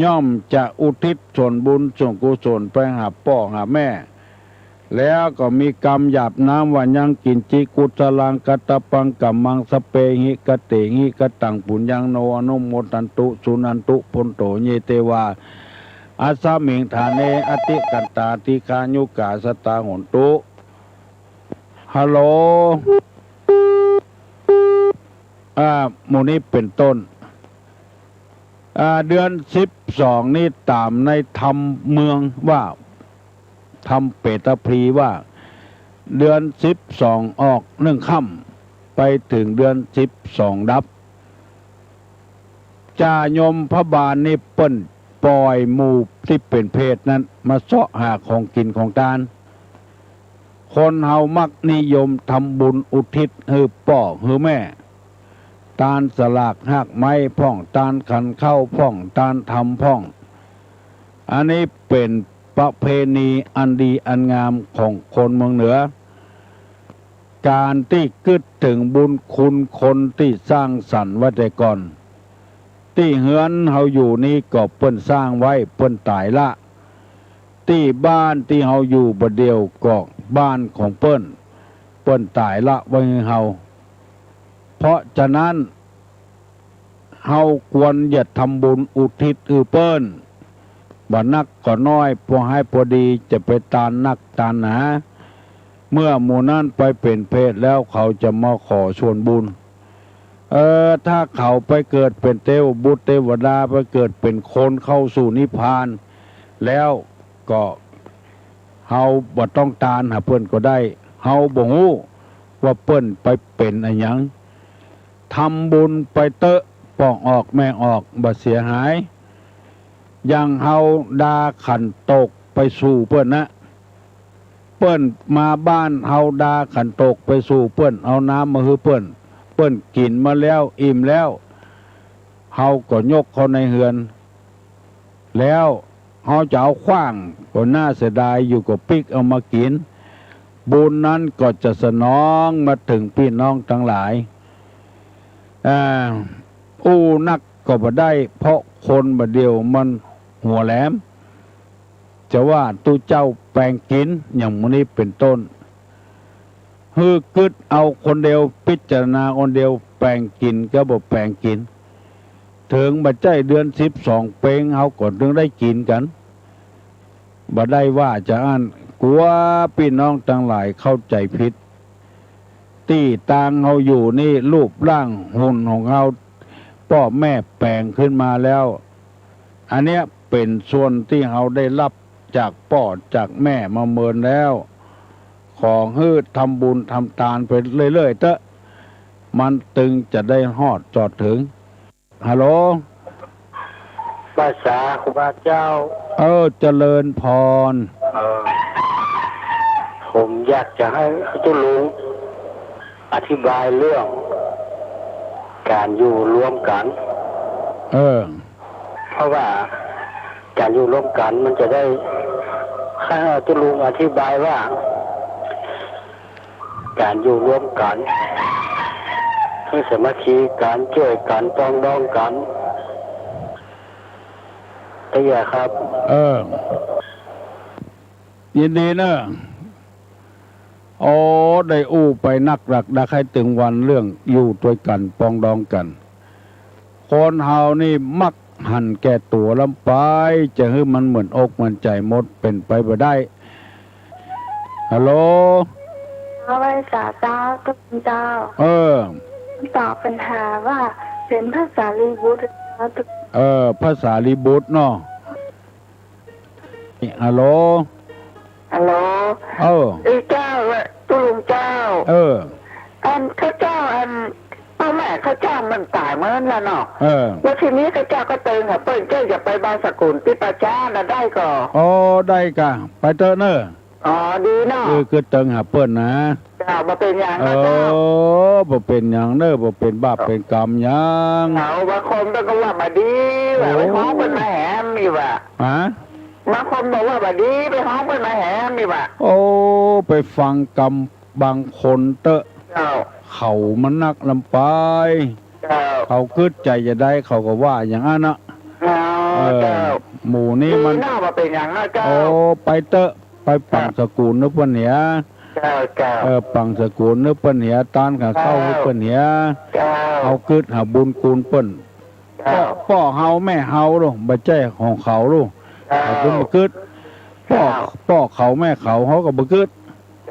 ย่อมจะอุทิศส่วนบุญส่วนกุศลไปหาป้อหาแม่ แล้วก็มีกำหยาบน้ำว่า ยังกิญจิกุศลังกัตถปังกัมมัง สัพเพหิกะเตหิกะตัง ปุญญังโนอนุโมทันตุ สุนันตุภันโต เย เตวา อัสสมิงฐาเน อติกันตา ทีฆายุกา สตา โหนตุ ฮัลโหล อ่า หมู่นี้เป๋นต้น อ่า เดือนสิบสองนี้ต๋ามในธรรมเมืองว่า ธรรมเปตพลีว่า เดือนสิบสองออกหนึ่งค่ำ ไปเถิงเดือนสิบสองดับ จ่ายมพบาลนี่เปิ้นป่อยหมู่ตี้เป๋นเปรตนั้นมาเซาะหาของกิ๋นของตาน คนเฮามักนิยมทำบุญอุทิศหื้อป้อหื้อแม่ ตานสลากฮากไม้พ่อง ตานขันข้าวพ่อง ตานธรรมพ่อง อันนี้เป๋นประเพณีอันดีอันงามของคนเมืองเหนือ ก๋านตี้กึ๊ดเถิงบุญคุณคนตี้สร้างสรรค์ไว้แต่ก่อน ตี้เฮือนเฮาอยู่นี้ก็เปิ้นสร้างไว้ เปิ้นต๋ายละ ตี้บ้านตี้เฮาอยู่บ่าเดี่ยวก็บ้านของเปิ้น เปิ้นต๋ายละไว้หื้อเฮา เพราะฉะนั้น เฮาควรจะทำบุญอุทิศหื้อเปิ้น บ่นักก็น้อย พอหายพอดี จะไปตานนักตานหนา เมื่อหมู่นั้นไปเป๋นเปรตแล้ว เขาจะมาขอส่วนบุญ เออ ถ้าเขาไปเกิดเป๋นเตวบุตรเตวดา ไปเกิดเป๋นคนเข้าสู่นิพพาน แล้วก็เฮาบ่ต้องตานหาเปิ้นก็ได้ เฮาบ่ฮู้ว่าเปิ้นไปเป๋นอะหยัง ทำบุญไปเต๊อะ ป้องออกแม่งออก บ่เสียหาย อย่างเฮาดาขันโตกไปสู่เปิ้นนะ เปิ้นมาบ้านเฮาดาขันโตกไปสู่เปิ้น เอาน้ำมาหื้อเปิ้น เปิ้นกิ๋นมาแล้วอิ่มแล้ว เฮาก็ยกเข้าในเฮือน แล้วเฮาจะเอาขว้างก็น่าเสียดายอยู่ ก็ปิ๊กเอามากิ๋น บุญนั้นก็จะสนองมาเถิงปี้น้องตังหลาย อ่า อู้นักก็บ่ได้ เพราะคนบ่าเดี่ยวมันหัวแหลม จะว่าตุ๊เจ้าแป๋งกิ๋น อย่างหมู่นี้เป๋นต้น หื้อกึ๊ดเอาคนเดียว พิจารณาคนเดียว แป๋งกิ๋นก็บ่แป๋งกิ๋น เถิงบ่ใจ้เดือนสิบสองเป๋ง เฮาก็เถิงได้กิ๋นกั๋น บ่ได้ว่าจะอั้น กั๋วปี้น้องตังหลายเข้าใจ๋ผิด ตี้ตางเฮาอยู่นี่ รูปร่างหุ่นของเฮา ป้อแม่แป๋งขึ้นมาแล้ว อันเนี้ยเป๋นส่วนตี้เฮาได้ฮับจากป้อจากแม่มาเมินแล้ว ขอหื้อทำบุญทำตานไปเรื่อยๆ เต๊อะ มันตึงจะได้ฮอดจอดเถิง ฮัลโหล ภาษาครูบาเจ้า เออ เจริญพร เออ ผมอยากจะหื้อตุ๊ลุงอธิบายเรื่องก๋านอยู่รวมกั๋น เออ เพราะว่าก๋านอยู่รวมกั๋นมันจะได้ หื้อตุ๊ลุงอธิบายว่า ก๋านอยู่รวมกั๋น หื้อสามัคคีกั๋น จ้วยกั๋น ปรองดองกั๋น เตี้ยครับ เออ ยินดีเนอะ โอ้ ได้อู้ไปนักหลักดัก หื้อเถิงวันเรื่องอยู่ตวยกั๋น ปรองดองกั๋น คนเฮานี่มักหันแก่ตั๋วล้ำไป จะหื้อมันเหมือนอกเหมือนใจ๋หมด เป๋นไปบ่ได้ ฮัลโหล เอาไว้สาเจ้า ตุ๊ลุงเจ้า เออ ตอบปัญหาว่าเป๋นพระสารีบุตร เออ พระสารีบุตรเนาะ ฮัลโหล ฮัลโหล เออ เอ้ยเจ้า ตุ๊ลุงเจ้า เออ อันข้าเจ้า อันป้อแม่ข้าเจ้ามันต๋ายเมินแล้วเนาะ เออ แล้วทีนี้ข้าเจ้าก็เติงหาเปิ้น เจ้าจะไปบังสกุลตี้ป่าจ๊าน่ะได้ก่อ อ๋อ ได้ก่ะ ไปเต๊อะเน่อ อ๋อ ดีเนาะ เออ กึ๊ดเติงหาเปิ้นนะ เจ้า บ่เป๋นหยังนะเจ้า เออ บ่เป๋นหยังเน่อ บ่เป๋นบาปเป๋นกรรมหยัง เจ้า บางคนก็ว่าบ่ดีว่ะ โอ้ ไปฮ้องเปิ้นมาแหมอีกว่ะ ฮะ บางคนบอกว่าบ่ดี ไปฮ้องเปิ้นมาแหมอีกว่ะ โอ้ ไปฟังกำบางคนเต๊อะ เจ้า เขามันนักลำไป เจ้า เขากึ๊ดใจ๋จะได้ เขาก็ว่าอย่างอั้นน่ะ อ๋อ เออ เจ้า หมู่นี้มัน ดีเนาะ บ่เป๋นหยังนะเจ้า โอ้ ไปเต๊อะ ไปปังสกุลหื้อเปิ้นเหีย เจ้า เจ้า เออ ปังสกุลหื้อเปิ้นเหีย ตานกับข้าวหื้อเปิ้นเหีย เจ้า เอากึ๊ดหาบุญคุณเปิ้น เจ้า ป้อ ป้อเฮาแม่เฮาลูก บ่ใจ้ของเขาลูก เจ้า เขาก็บ่กึ๊ด ป้อ เจ้า ป้อเขาแม่เขา เขาก็บ่กึ๊ด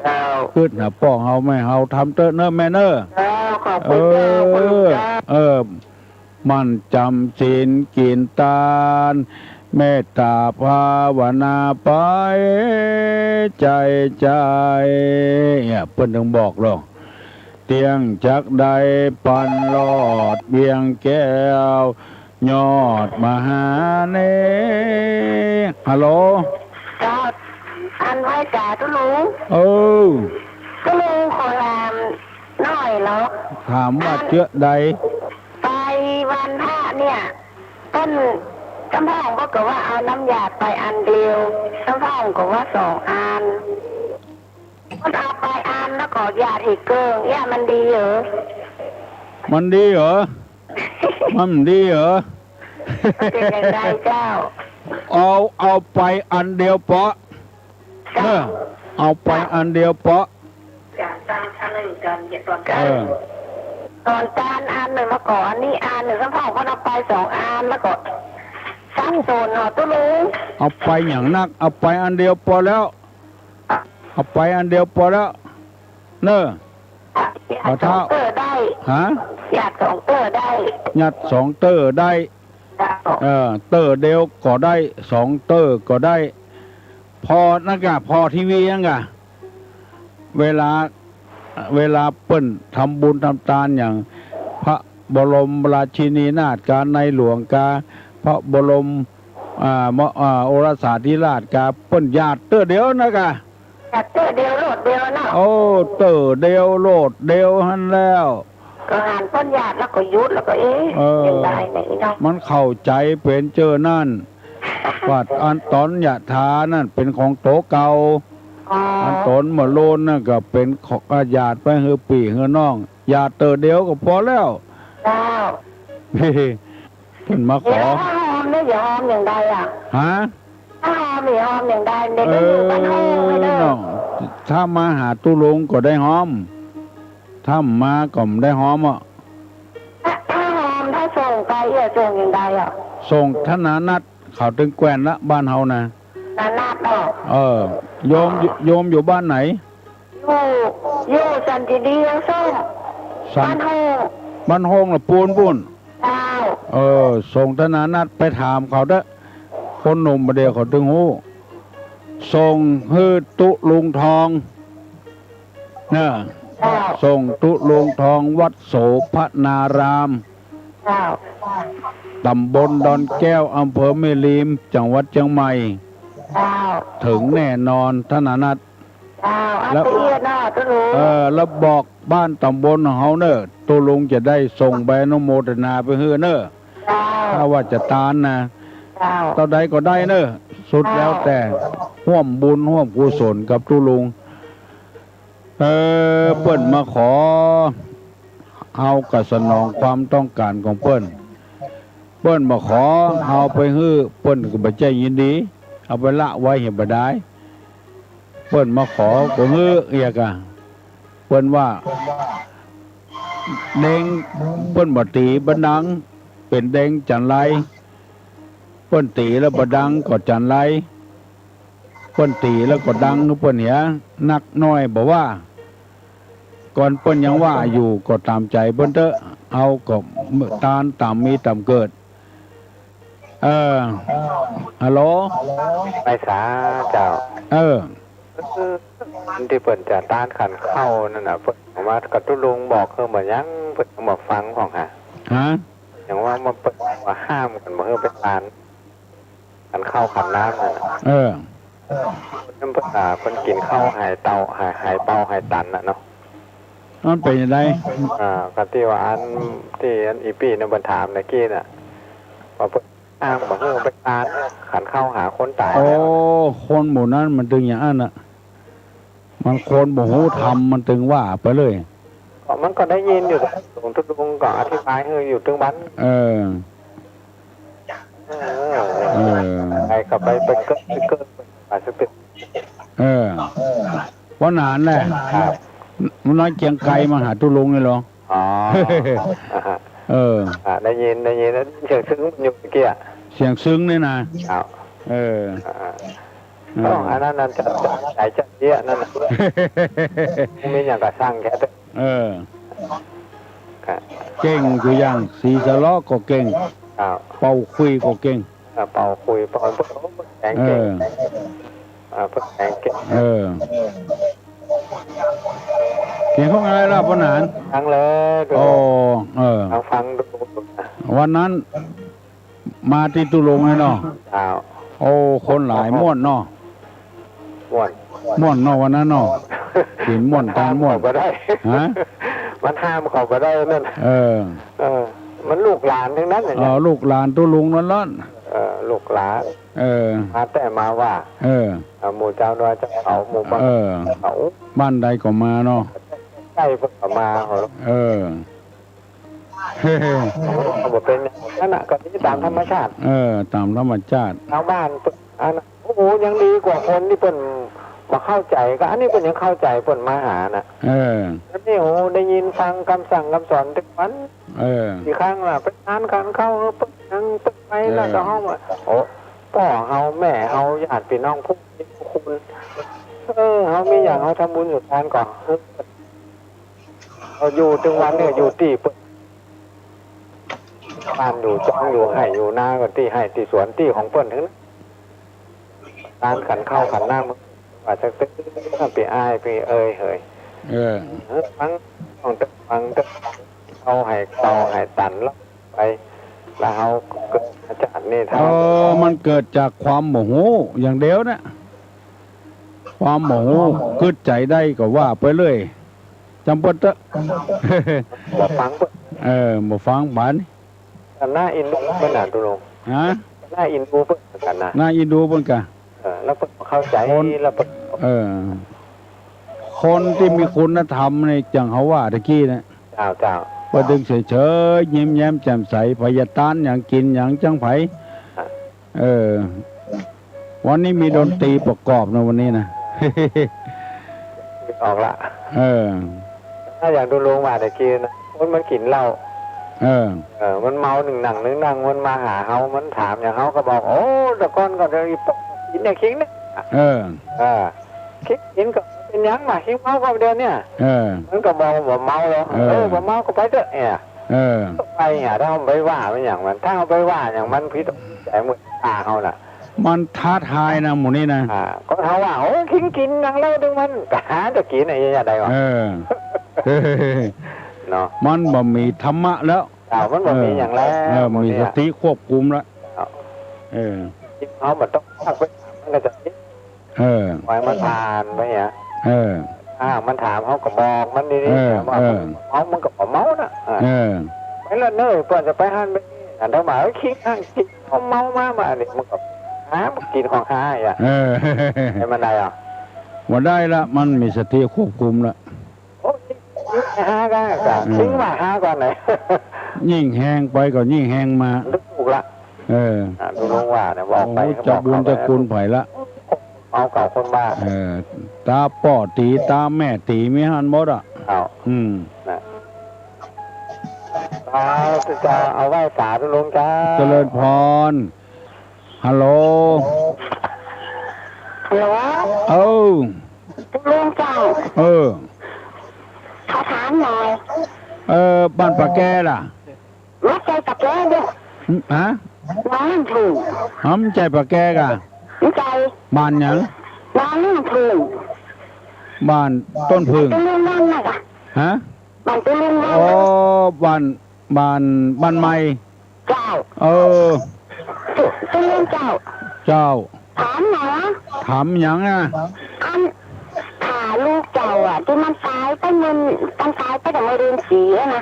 เจ้า กึ๊ดหาป้อเฮาแม่เฮา ทำเต๊อะเน่อแม่เน่อ เจ้า ขอบคุณเจ้า เออ คุณลุงเจ้า เออ หมั่นจำศีลกิ๋นตาน เมตต๋าภาวนาไปใจ๋ใจ๋ เนี่ย เปิ้นถึงบอกลอ เตี้ยงจักได้ปันรอดเวียงแก้ว ยอดมหาเน ฮัลโหล เจ้า อันไหว้จ๋าตุ๊ลุง เออ ตุ๊ลุงขอถามหน่อยเนาะ ถามว่าเจื้อใด ไปวันพระเนี่ย เปิ้น สำเภาก็ว่าเอาน้ำหยาดไปอันเดียว สำเภาก็ว่าสองอัน เปิ้นเอาไปอันแล้วก็หยาดอีกเกิ่ง เอี้ยมันดีเหรอ มันดีเหรอ มันดีเหรอ มันเป๋นอย่างใดเจ้า เอา เอาไปอันเดียวเปาะ เจ้า เออ เอาไปอันเดียวเปาะ เออ ตอนตานอันนึ่งแล้วก็อันนี้อันนึ่ง สำเภาก็เอาไปสองอันแล้วก็สับสนเนาะตุ๊ลุง เอาไปอย่างนัก เอาไปอันเดียวปอแล้ว เอาไปอันเดียวปอแล้ว เน่อ หยาดสองเตื้อได้ ฮะ หยาดสองเตื้อได้ หยาดสองเตื้อได้ เจ้า เออ เตื้อเดียวก็ได้ สองเตื้อก็ได้ ผ่อนั่นก่ะ ผ่อทีวีนั่นก่ะ เวลา เวลาเปิ้นทำบุญทำตานอย่างพระบรมราชินีนาถกา ในหลวงกา พระบรม อ่า ม- อ่า โอรสาธิราชกา เปิ้นหยาดเตื้อเดียวนั่นก่ะ หยาดเตื้อเดียวโลดเดียวเนาะ โอ้ เตื้อเดียวโลดเดียวหั้นแล้ว ก็หันเปิ้นหยาดแล้วก็หยุดแล้วก็ เอ๊ะ เออ อย่างใดเนี่ยเนาะ มันเข้าใจ๋เป๋นเจ้านั้น ว่าอันต๋อนยะถานั้นเป๋นของโตเก่า อ๋อ อันต๋อนเมื่อโลนนั่นก็เป๋นของ อ่ะ หยาดไปหื้อปี้หื้อน้อง หยาดเตื้อเดียวก็ปอแล้ว เจ้า เปิ้นมาขอ เดี๋ยวถ้าหอมเนี่ย อย่าหอมอย่างใดอ่ะ ฮะ ถ้าหอมนี่หอมอย่างใด เด็กก็อยู่บ้านห้องไม่ได้ เออ น้อง ถ้ามาหาตุ๊ลุงก็ได้หอม ถ้ามาก็บ่ได้หอมอ่ะ ถ้า ถ้าหอม ถ้าส่งไป เอี้ยส่งอย่างใดอ่ะ ส่งธนานัต เขาตึงแคว่นละบ้านเฮานะ ธนานัตเนาะ เออ โยม อ๋อ โยมอยู่บ้านไหน อยู่ อยู่สันติดียังส่ง สัน บ้านห้อง บ้านห้องละปูนปู้น เจ้า เออ ส่งธนานัตไปถามเขาเต๊อะ คนหนุ่มบ่าเดี่ยวเขาตึงฮู้ ส่งหื้อตุ๊ลุงทอง เน่อ เจ้า ส่งตุ๊ลุงทองวัดโสภณาราม เจ้า ต๋ำบลดอนแก้ว อำเภอแม่ริม จังหวัดเจียงใหม่ เจ้า เถิงแน่นอน ธนานัต เจ้า แล้ว อันละเอียดเนาะ ตุ๊ลุง เออ แล้วบอกบ้านต๋ำบลของเฮาเน่อ ตุ๊ลุงจะได้ส่งใบอนุโมทนาไปหื้อเน่อ เจ้า ถ้าว่าจะตานนะ เจ้า เต้าใดก็ได้เน่อ สุดแล้วแต่ เจ้า ฮ่วมบุญฮ่วมกุศลกับตุ๊ลุง เออ เปิ้นมาขอ เฮาก็สนองความต้องการของเปิ้น เปิ้นมาขอ เฮาไปหื้อ เปิ้นก็บ่ใจ้ยินดี เอาไปละไว้เหียบ่ดาย เปิ้นมาขอก็หื้อเอียกอะ เปิ้นว่า เด็ง เปิ้นบ่ตี๋บ่ดัง เป๋นเด็งจั๋นไร เปิ้นตี๋แล้วบ่ดังก็จั๋นไร เปิ้นตี๋แล้วก็ดัง เปิ้นเหีย นักน้อยบ่ว่า ก่อนเปิ้นยังว่าอยู่ก็ต๋ามใจ๋เปิ้นเต๊อะ เฮาก็ตานต๋ามมีต๋ามเกิด เออ ฮัลโหล ไปสาเจ้า เออ เออ ตี้เปิ้นจะตานขันข้าวนั่นน่ะ เปิ้นว่า ก็ตุ๊ลุงบอกเฮาบ่ยัง เปิ้นบ่ฟังพ่องหา ฮะ อย่างว่ามาเปิ้นว่าห้ามกั๋นบ่หื้อไปตาน ขันข้าวขันน้ำนั่นน่ะ เออ เปิ้น เปิ้น อ่า เปิ้นกิ๋นข้าวหายเตา หาย หายเตาหายตันน่ะเนาะ มันเป๋นจะใด อ่า ก็ตี้ว่าอัน ตี้อันอี่ปี้๋นั่นเปิ้นถามตะกี้น่ะ ว่าเปิ้นห้ามบ่หื้อไปตาน ขันข้าวหาคนต๋าย โอ้ คนหมู่นั้นมันตึงอย่างอั้นน่ะ มันคนบ่ฮู้ธรรม มันตึงว่าไปเลย ก็มันก็ได้ยินอยู่ หลวงตุ๊ลุงก็อธิบายหื้ออยู่ตึงวัน เออ เออ เออ ไปก็ไป ไปเกิด ไปเกิด ไปสักที เออ ว่าหนานแหละ ครับ มันน้อยเกียงไกรมาหาตุ๊ลุงนี่เหรอ อ๋อ เออ อ่ะ ได้ยิน ได้ยิน ได้ยินเสียงซึ้งมันอยู่เมื่อกี้อะ เสียงซึ้งนี่นะ ครับ เออ อ่า เออ อ๋อ อันนั้นน่ะจะ จะหายใจเยียะนั่นน่ะ มีอย่างกระซังแค่ เออ ครับ เก่งอยู่อย่าง สีสะเลาะก็เก่ง ครับ เป่าขลุ่ยก็เก่ง อ่า เป่าขลุ่ย เป่า เป่าแข็งเก่ง เออ อ่า เป่าแข็งเก่ง เออ เก่งของอะไรล่ะป้อหนาน ฟังเลยดู โอ้ เออ ฟัง ฟังดู วันนั้น มาตี้ตุ๊ลุงเลยเนาะ อ้าว โอ้ คนหลายม่วนเนาะ ม่วน ม่วนเนาะวันนั้นเนาะ กิ๋นม่วน ตานม่วน มันห้ามเขาบ่ได้ ฮะ มันห้ามเขาบ่ได้นั่น เออ เออ มันลูกหลานตึงนั้นน่ะ เออ ลูกหลานตุ๊ลุงนั่นแหละ เออ ลูกหลาน เออ มาแต่มาว่า เออ เออ หมู่เจ้าน้อยเจ้าเขา หมู่บ้าน เออ เขา บ้านใดก็มาเนาะ ใกล้เปิ้นก็มาเขา เออ ก็บ่เป๋นอย่างนั้นน่ะ ก็นี่ต๋ามธรรมชาติ เออ ต๋ามธรรมชาติ ชาวบ้านเปิ้น อันนั้น โอ้โห ยังดีกว่าคนตี้เปิ้นบ่เข้าใจ๋ ก็อันนี้เปิ้นยังเข้าใจ๋ เปิ้นมาหาน่ะ เออ อันนี้ โอ้โห ได้ยินฟังกำสั่งกำสอนตึงวัน เออ ตี้ครั้งล่ะ ไปตานขันข้าวหื้อเปิ้น ยังเปิ้นไปแล้ว เออ ก็เฮาว่า โอ้ ป้อเฮา แม่เฮา ญาติปี้น้อง ผู้มีผู้คุณ เออ เฮามีอย่างเฮาทำบุญสุนทานก่อ เออ เฮาอยู่ตึงวันเนี่ย อยู่ตี้เปิ้น บ้านอยู่จอง อยู่ไฮ่อยู่นา ก็ตี้ไฮ่ตี้สวนตี้ของเปิ้นตึงนั้น ตานขันข้าวขันน้ำ ว่าสักตึ๊ด ปี้อ้ายปี้เอยเหย เออ ฟัง ฟังตึ๊ด ฟังตึ๊ด เอาไฮ่เตาไฮ่ตันแล้วไป แล้วเฮาเกิดมาจาตินี่ เออ มันเกิดจากความบ่ฮู้อย่างเดียวเนี่ย ความบ่ฮู้ กึ๊ดใจ๋ได้ก็ว่าไปเลย จำเปิ้นเต๊อะ บ่ฟังเปิ้น เออ บ่ฟังปาน น่าเอ็นดูเปิ้นน่ะ ตุ๊ลุง ฮะ น่าเอ็นดูเปิ้นเหมือนกั๋นนะ น่าเอ็นดูเปิ้นกะ เออ แล้วเปิ้นเข้าใจ๋ คน แล้วเปิ้น เออ คนตี้มีคุณธรรมนี่ อย่างเฮาว่าตะกี้เนี่ย เจ้า เจ้า เปิ้นตึงเฉยๆ ยิ้มแย้มแจ่มใส ใผจะตานหยังกิ๋นหยังจังใผ เออ วันนี้มีดนตรีประกอบนะวันนี้นะ ออกละ เออ ถ้าอย่างตุ๊ลุงว่าตะกี้นะ คนมันกิ๋นเหล้า เออ เออ มันเมานึ่งนั่งนึ่งนั่ง มันมาหาเฮา มันถามอย่างเฮาก็บอก โอ้ แต่ก่อนก็ได้กิ๋นเนี่ย คิงเนี่ย เออ เออ คิงกิ๋นก็เป๋นหยังวะ คิงเมาก็เดี๋ยวเนี่ย เออ มันก็บอกว่าบ่เมาหรอก เออ เออ บ่เมาก็ไปเต๊อะเนี่ย เออ ไปเนี่ย ถ้าเฮาไปว่ามันอย่างมัน ถ้าเฮาไปว่าอย่างมันผิดใจ๋ มันฆ่าเฮาน่ะ มันท้าทายนะหมู่นี้นะ อ่า ก็เฮาว่า โอ้ย คิงกิ๋นหยังเหล้าตึงมัน ก็หาแต่กิ๋นไอ้เนี่ยได้วะ เออ เนาะ มันบ่มีธรรมะแล้ว เจ้า มันบ่มีหยังแล้ว เออ เออ หมู่นี้ มีสติควบคุมแล้ว เจ้า เออ เฮาบ่ต้องพากไปถามมันก็จะ เออ ปล่อยมันผ่านไปเนี่ย เออ อ่า มันถามเฮาก็บอกมันดีๆ เออ ว่า เออ เมามันก็บ่เมาน่ะ อ่า เออ ไปละเน้อ เปิ้นจะไปหั้นไปนี่ อันเฮาว่า เอ้ย คิงหั้น คิงเฮาเมามา มา อันนี้มันก็หา มันกิ๋นของหาอ่ะ เออ ให้มันได้อ่ะ บ่ได้ละ มันมีสติควบคุมละ โอ้ย หาก็ ก็ อืม คิงว่าหาก่อนไหน ยิ่งแฮงไปก็ยิ่งแฮงมา ถูกละ เออ อ่า ตุ๊ลุงว่าเนี่ย บอกไป โอ้ ก็บอก เจ้าบุญเจ้าคุณไผละ เอาเก่าคนบ้า เออ ต๋าป้อตี๋ ต๋าแม่ตี๋ มีหั้นหมดอ่ะ เอา อืม นะ เอา จะเอาไหว้สาตุ๊ลุงเจ้า เจริญพร ฮัลโหล ฮัลโหล เออ ตุ๊ลุงเจ้า เออ ขอถามหน่อย เออ บ้านปะแกล่ะ บ่ใจ้ปะแกเด้อ ฮะ บ้านทุ่ง ฮะ บ่ใจ้ปะแกก่ะ บ่ใจ้ บ้านหยัง บ้านทุ่ง บ้านต้นผึ้ง บ้านตุ๊ลุงวันน่ะกะ ฮะ บ้านตุ๊ลุงวัน อ๋อ บ้าน บ้าน บ้านใหม่ เจ้า เออ ตุ๊ ตุ๊ลุงเจ้า เจ้า ถามหน่อยนะ ถามหยังอะ อัน ถ้าลูกเจ้าอะ ตี้มันต๋ายไปเมื่อ มันต๋ายไปตั้งเมื่อเดือนสี่อะนะ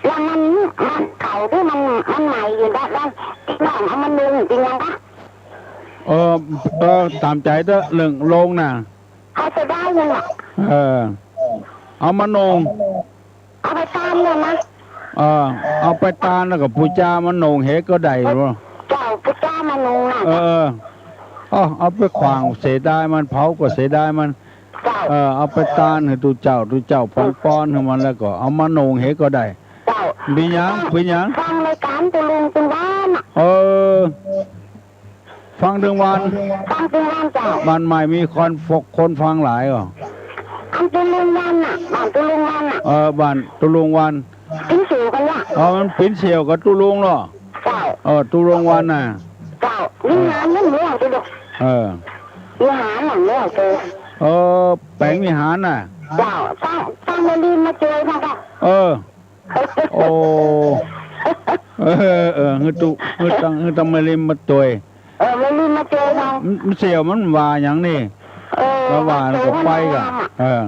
แล้วมัน มันเก่าตี้มัน มันใหม่อยู่ได้ ได้ ตี้น้องเอามานุ่งเป๋นหยังกะ เออ เออ ต๋ามใจ๋เต๊อะ เรื่องโลงน่ะ เขาเสียดายเงินน่ะ เออ เอามานุ่ง เอาไปตานเลยนะ เออ เอาไปตานแล้วก็ปู๋จามานุ่งเหก็ได้บ่ เจ้า ปู๋จามานุ่งน่ะ เออ เออ เอา เอาไปขว้างเสียดายมัน เผาก็เสียดายมัน เจ้า เออ เอาไปตานหื้อตุ๊เจ้า ตุ๊เจ้าปอนปอนหื้อมัน แล้วก็เอามานุ่งเหก็ได้ เจ้า เป๋นหยัง เป๋นหยัง ฟังรายก๋านตุ๊ลุงตึงวันน่ะ เออ ฟังตึงวัน ฟังตึงวันเจ้า บ้านใหม่มีคนฟ- คนฟังหลายก่อ อันตุ๊ลุงวันน่ะ บ้านตุ๊ลุงวันน่ะ เออ บ้านตุ๊ลุงวัน ปิ๋นเสี่ยวกั๋นละ เออ มันปิ๋นเสี่ยวกับตุ๊ลุงเนาะ เจ้า เออ ตุ๊ลุงวันน่ะ เจ้า วิหารมันเหมือนกันลูก เออ วิหารน่ะเหมือนกัน เออ แป๋งวิหารน่ะ เจ้า ต้อง ต้องมาลีมาเจอนะเจ้า เออ โอ้ เออ เออ หื้อตุ๊ หื้อตัง หื้อตังแม่ริมมาตวย เออ แม่ริมมาตวยเนาะ มัน มันเสี่ยวมันว่าหยังนี่ เออ แล้วว่ามันก็ไปก่ะ เออ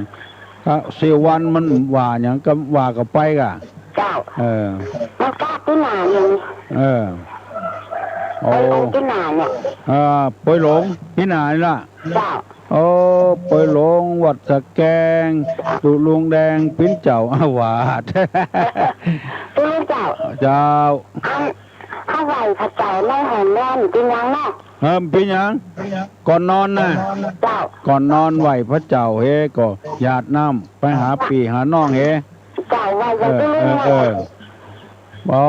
ถ้าเสี่ยววันมันว่าหยังก็ว่าก็ไปก่ะ เจ้า เออ มันกล้าตี้หนาอย่างนี้ เออ โอ้ ไป ไปตี้หนาเนี่ย เออ ปอยหลงตี้หนานี่ล่ะ เจ้า โอ้ ปอยหลงวัดสะแกง ตุ๊ลุงแดงปิ๋นเจ้าอาวาส ตุ๊ลุงเจ้า เจ้า อัน เขาไหว้พระเจ้าในห้องนอนเป๋นหยังเนาะ เออ เป๋นหยัง ก่อนนอนน่ะ เจ้า ก่อนนอนไหว้พระเจ้าเฮก็หยาดน้ำไปหาปี้หาน้องเฮ เจ้า ไหว้ เออ ตุ๊ลุง เออ เออ อ๋อ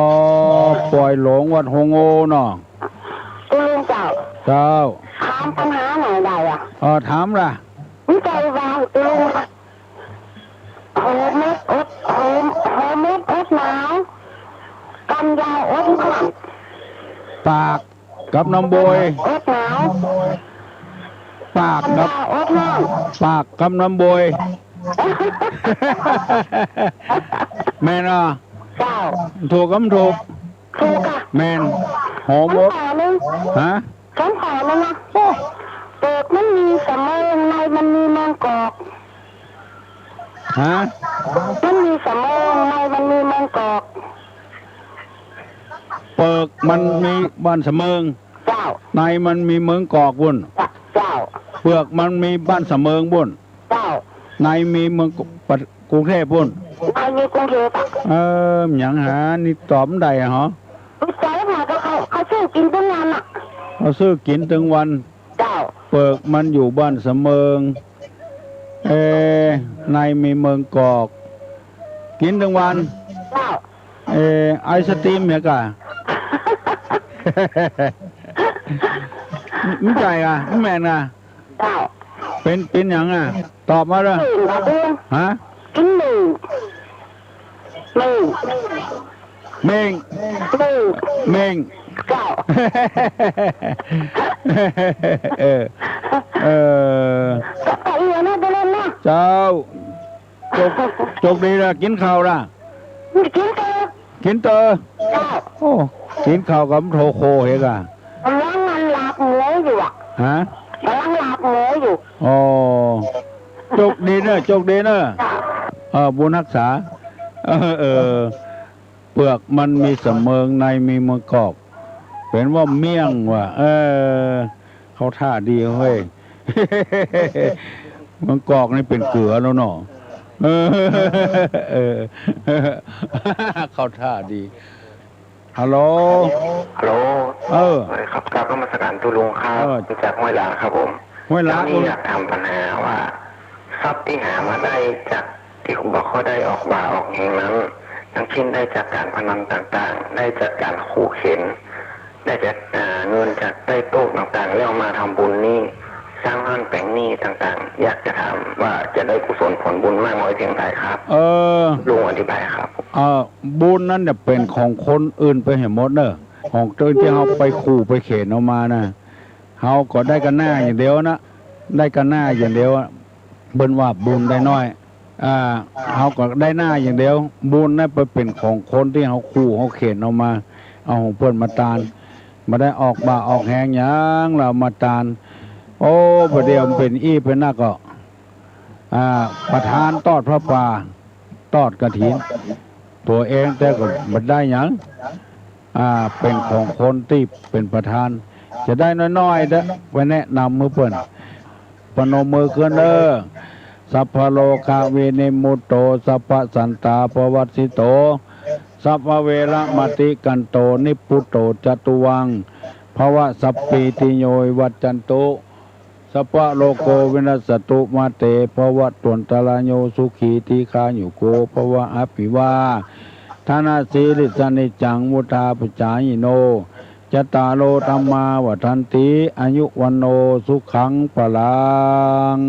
ปอยหลงวัดโฮงโอเนาะ ตุ๊ลุงเจ้า เจ้า ถามปัญหาหน่อยได้อะ เออ ถามล่ะ มีใจว่าตุ๊ลุง โหเม็ดอด โห โหเม็ดอดหนาว กันยาวอดฮ้อน ปากกับน้ำโบย อดหนาว ปากกับ กันยาวอดฮ้อน ปากกับน้ำโบย แม่นอ่ะ เจ้า ถูกกับบ่ถูก ถูกอะ แม่น โหเม็ด คำถามหนึ่ง ฮะ คำถามหนึ่งนะ โอ้ เปลือกมันมีสะเมิง ในมันมีเมิงกอก ฮะ มันมีสะเมิง ในมันมีเมิงกอก เปลือกมันมีบ้านสะเมิง เจ้า ในมันมีเมิงกอกปุ้น เจ้า เปลือกมันมีบ้านสะเมิงปุ้น เจ้า ในมีเมิงก กรุงเทพฯปุ้น ในมีกรุงเทพฯอะ เออ หยังหา นี่ตอบบ่ได้อะหรอ บ่ใจ้ค่ะ ก็เขา เขาซื้อกิ๋นตึงวันอะ เขาซื้อกิ๋นตึงวัน เจ้า เปลือกมันอยู่บ้านสะเมิง เอ ในมีเมิงกอก กิ๋นตึงวัน เจ้า เอ ไอศกรีมเนี่ยก่ะ บ่ใจ้ก่ะ บ่แม่นก่ะ เจ้า เป๋น เป๋นหยังอะ ตอบมาเด้อ เม่งค่ะเปิ้น ฮะ กิ๋นเม่ง เม่ง เม่ง เม่ง เม่ง เจ้า เออ เออ ก็ ก็เอียนะ เปิ้นนะ เจ้า โจก โจกดีละ กิ๋นข้าวละ กิ๋นเต๊อะ กิ๋นเต๊อะ เจ้า โอ้ กิ๋นข้าวกับโทโคเฮกะ ก่ำลังอันลาบหมูอยู่อะ ฮะ ก่ำลังลาบหมูอยู่ อ๋อ โจกดีเน่อ โจกดีเน่อ เจ้า เออ บุญฮักษา เออ เออ เปลือกมันมีสะเมิง ในมีเมิงกอก เป๋นว่าเมี่ยงว่ะ เออ เข้าท่าดีเฮ้ย เมิงกอกนี่เป๋นเกือแล้วเนาะ เออ เออ เข้าท่าดี ฮัลโหล ฮัลโหล เออ สวัสดีครับ กราบนมัสการตุ๊ลุงครับ เออ มาจากห้วยหลาครับผม ห้วยหลา เจ้านี่อยากถามปัญหาว่า ทรัพย์ตี้หามาได้จากตี้บ่ค่อยได้ออกบ่าออกแฮงนั้น อย่างเช่นได้จากก๋านพนันต่างๆ ได้จากก๋านขู่เข็ญ ได้จาก อ่า เงินจากใต้โต๊ะต่างๆ แล้วมาทำบุญนี่ สร้างบ้านแป๋งนี่ต่างๆ อยากจะถามว่าจะได้กุศลผลบุญมากน้อยเพียงใดครับ เออ ลุงอธิบายครับ เออ บุญนั้นจะเป๋นของคนอื่นไปเหียหมดเน่อ ของตี้เฮาไปขู่ไปเข็ญเอามานะ เฮาก็ได้ก้าหน้าอย่างเดียวนะ ได้ก้าหน้าอย่างเดียวอะ เปิ้นว่าบุญได้น้อย อ่า เฮาก็ได้หน้าอย่างเดียว บุญนั้นไปเป๋นของคนตี้เฮาคู่เฮาเข็นเอามา เอาของเปิ้นมาตาน บ่ได้ออกบ่าออกแฮงหยัง เฮามาตาน โอ้ บ่าเดี่ยวมันเป๋นอี้เป๋นหน้าก็ อ่า ประธานตอดผ้าป่า ตอดกฐิน ตั๋วเองแต่ก็บ่ได้หยัง อ่า เป๋นของคนตี้เป๋นประธาน จะได้น้อยๆ เต๊อะ ไปแนะนำหื้อเปิ้น ปนมมือขึ้นเน่อ สัพพะโรคะวินิมมุตโต สัพพะสันตาปะวัสสิโต สัพพะเวระมะติกันโต นิพพุตโตจะตุวัง ภวะสัพพีติโยวิวัจจันตุ สัพพะโรโกวินัสสะตุ มาเตภวัตวันตะราโย สุขีทีฆายุโกภวะ อะภิวาทะนะสีลิสสะ นิจจังวุฑฒาปะจายิโน จัตตาโรธัมมาวัฑฒันติ อายุวัณโณสุขังพะลัง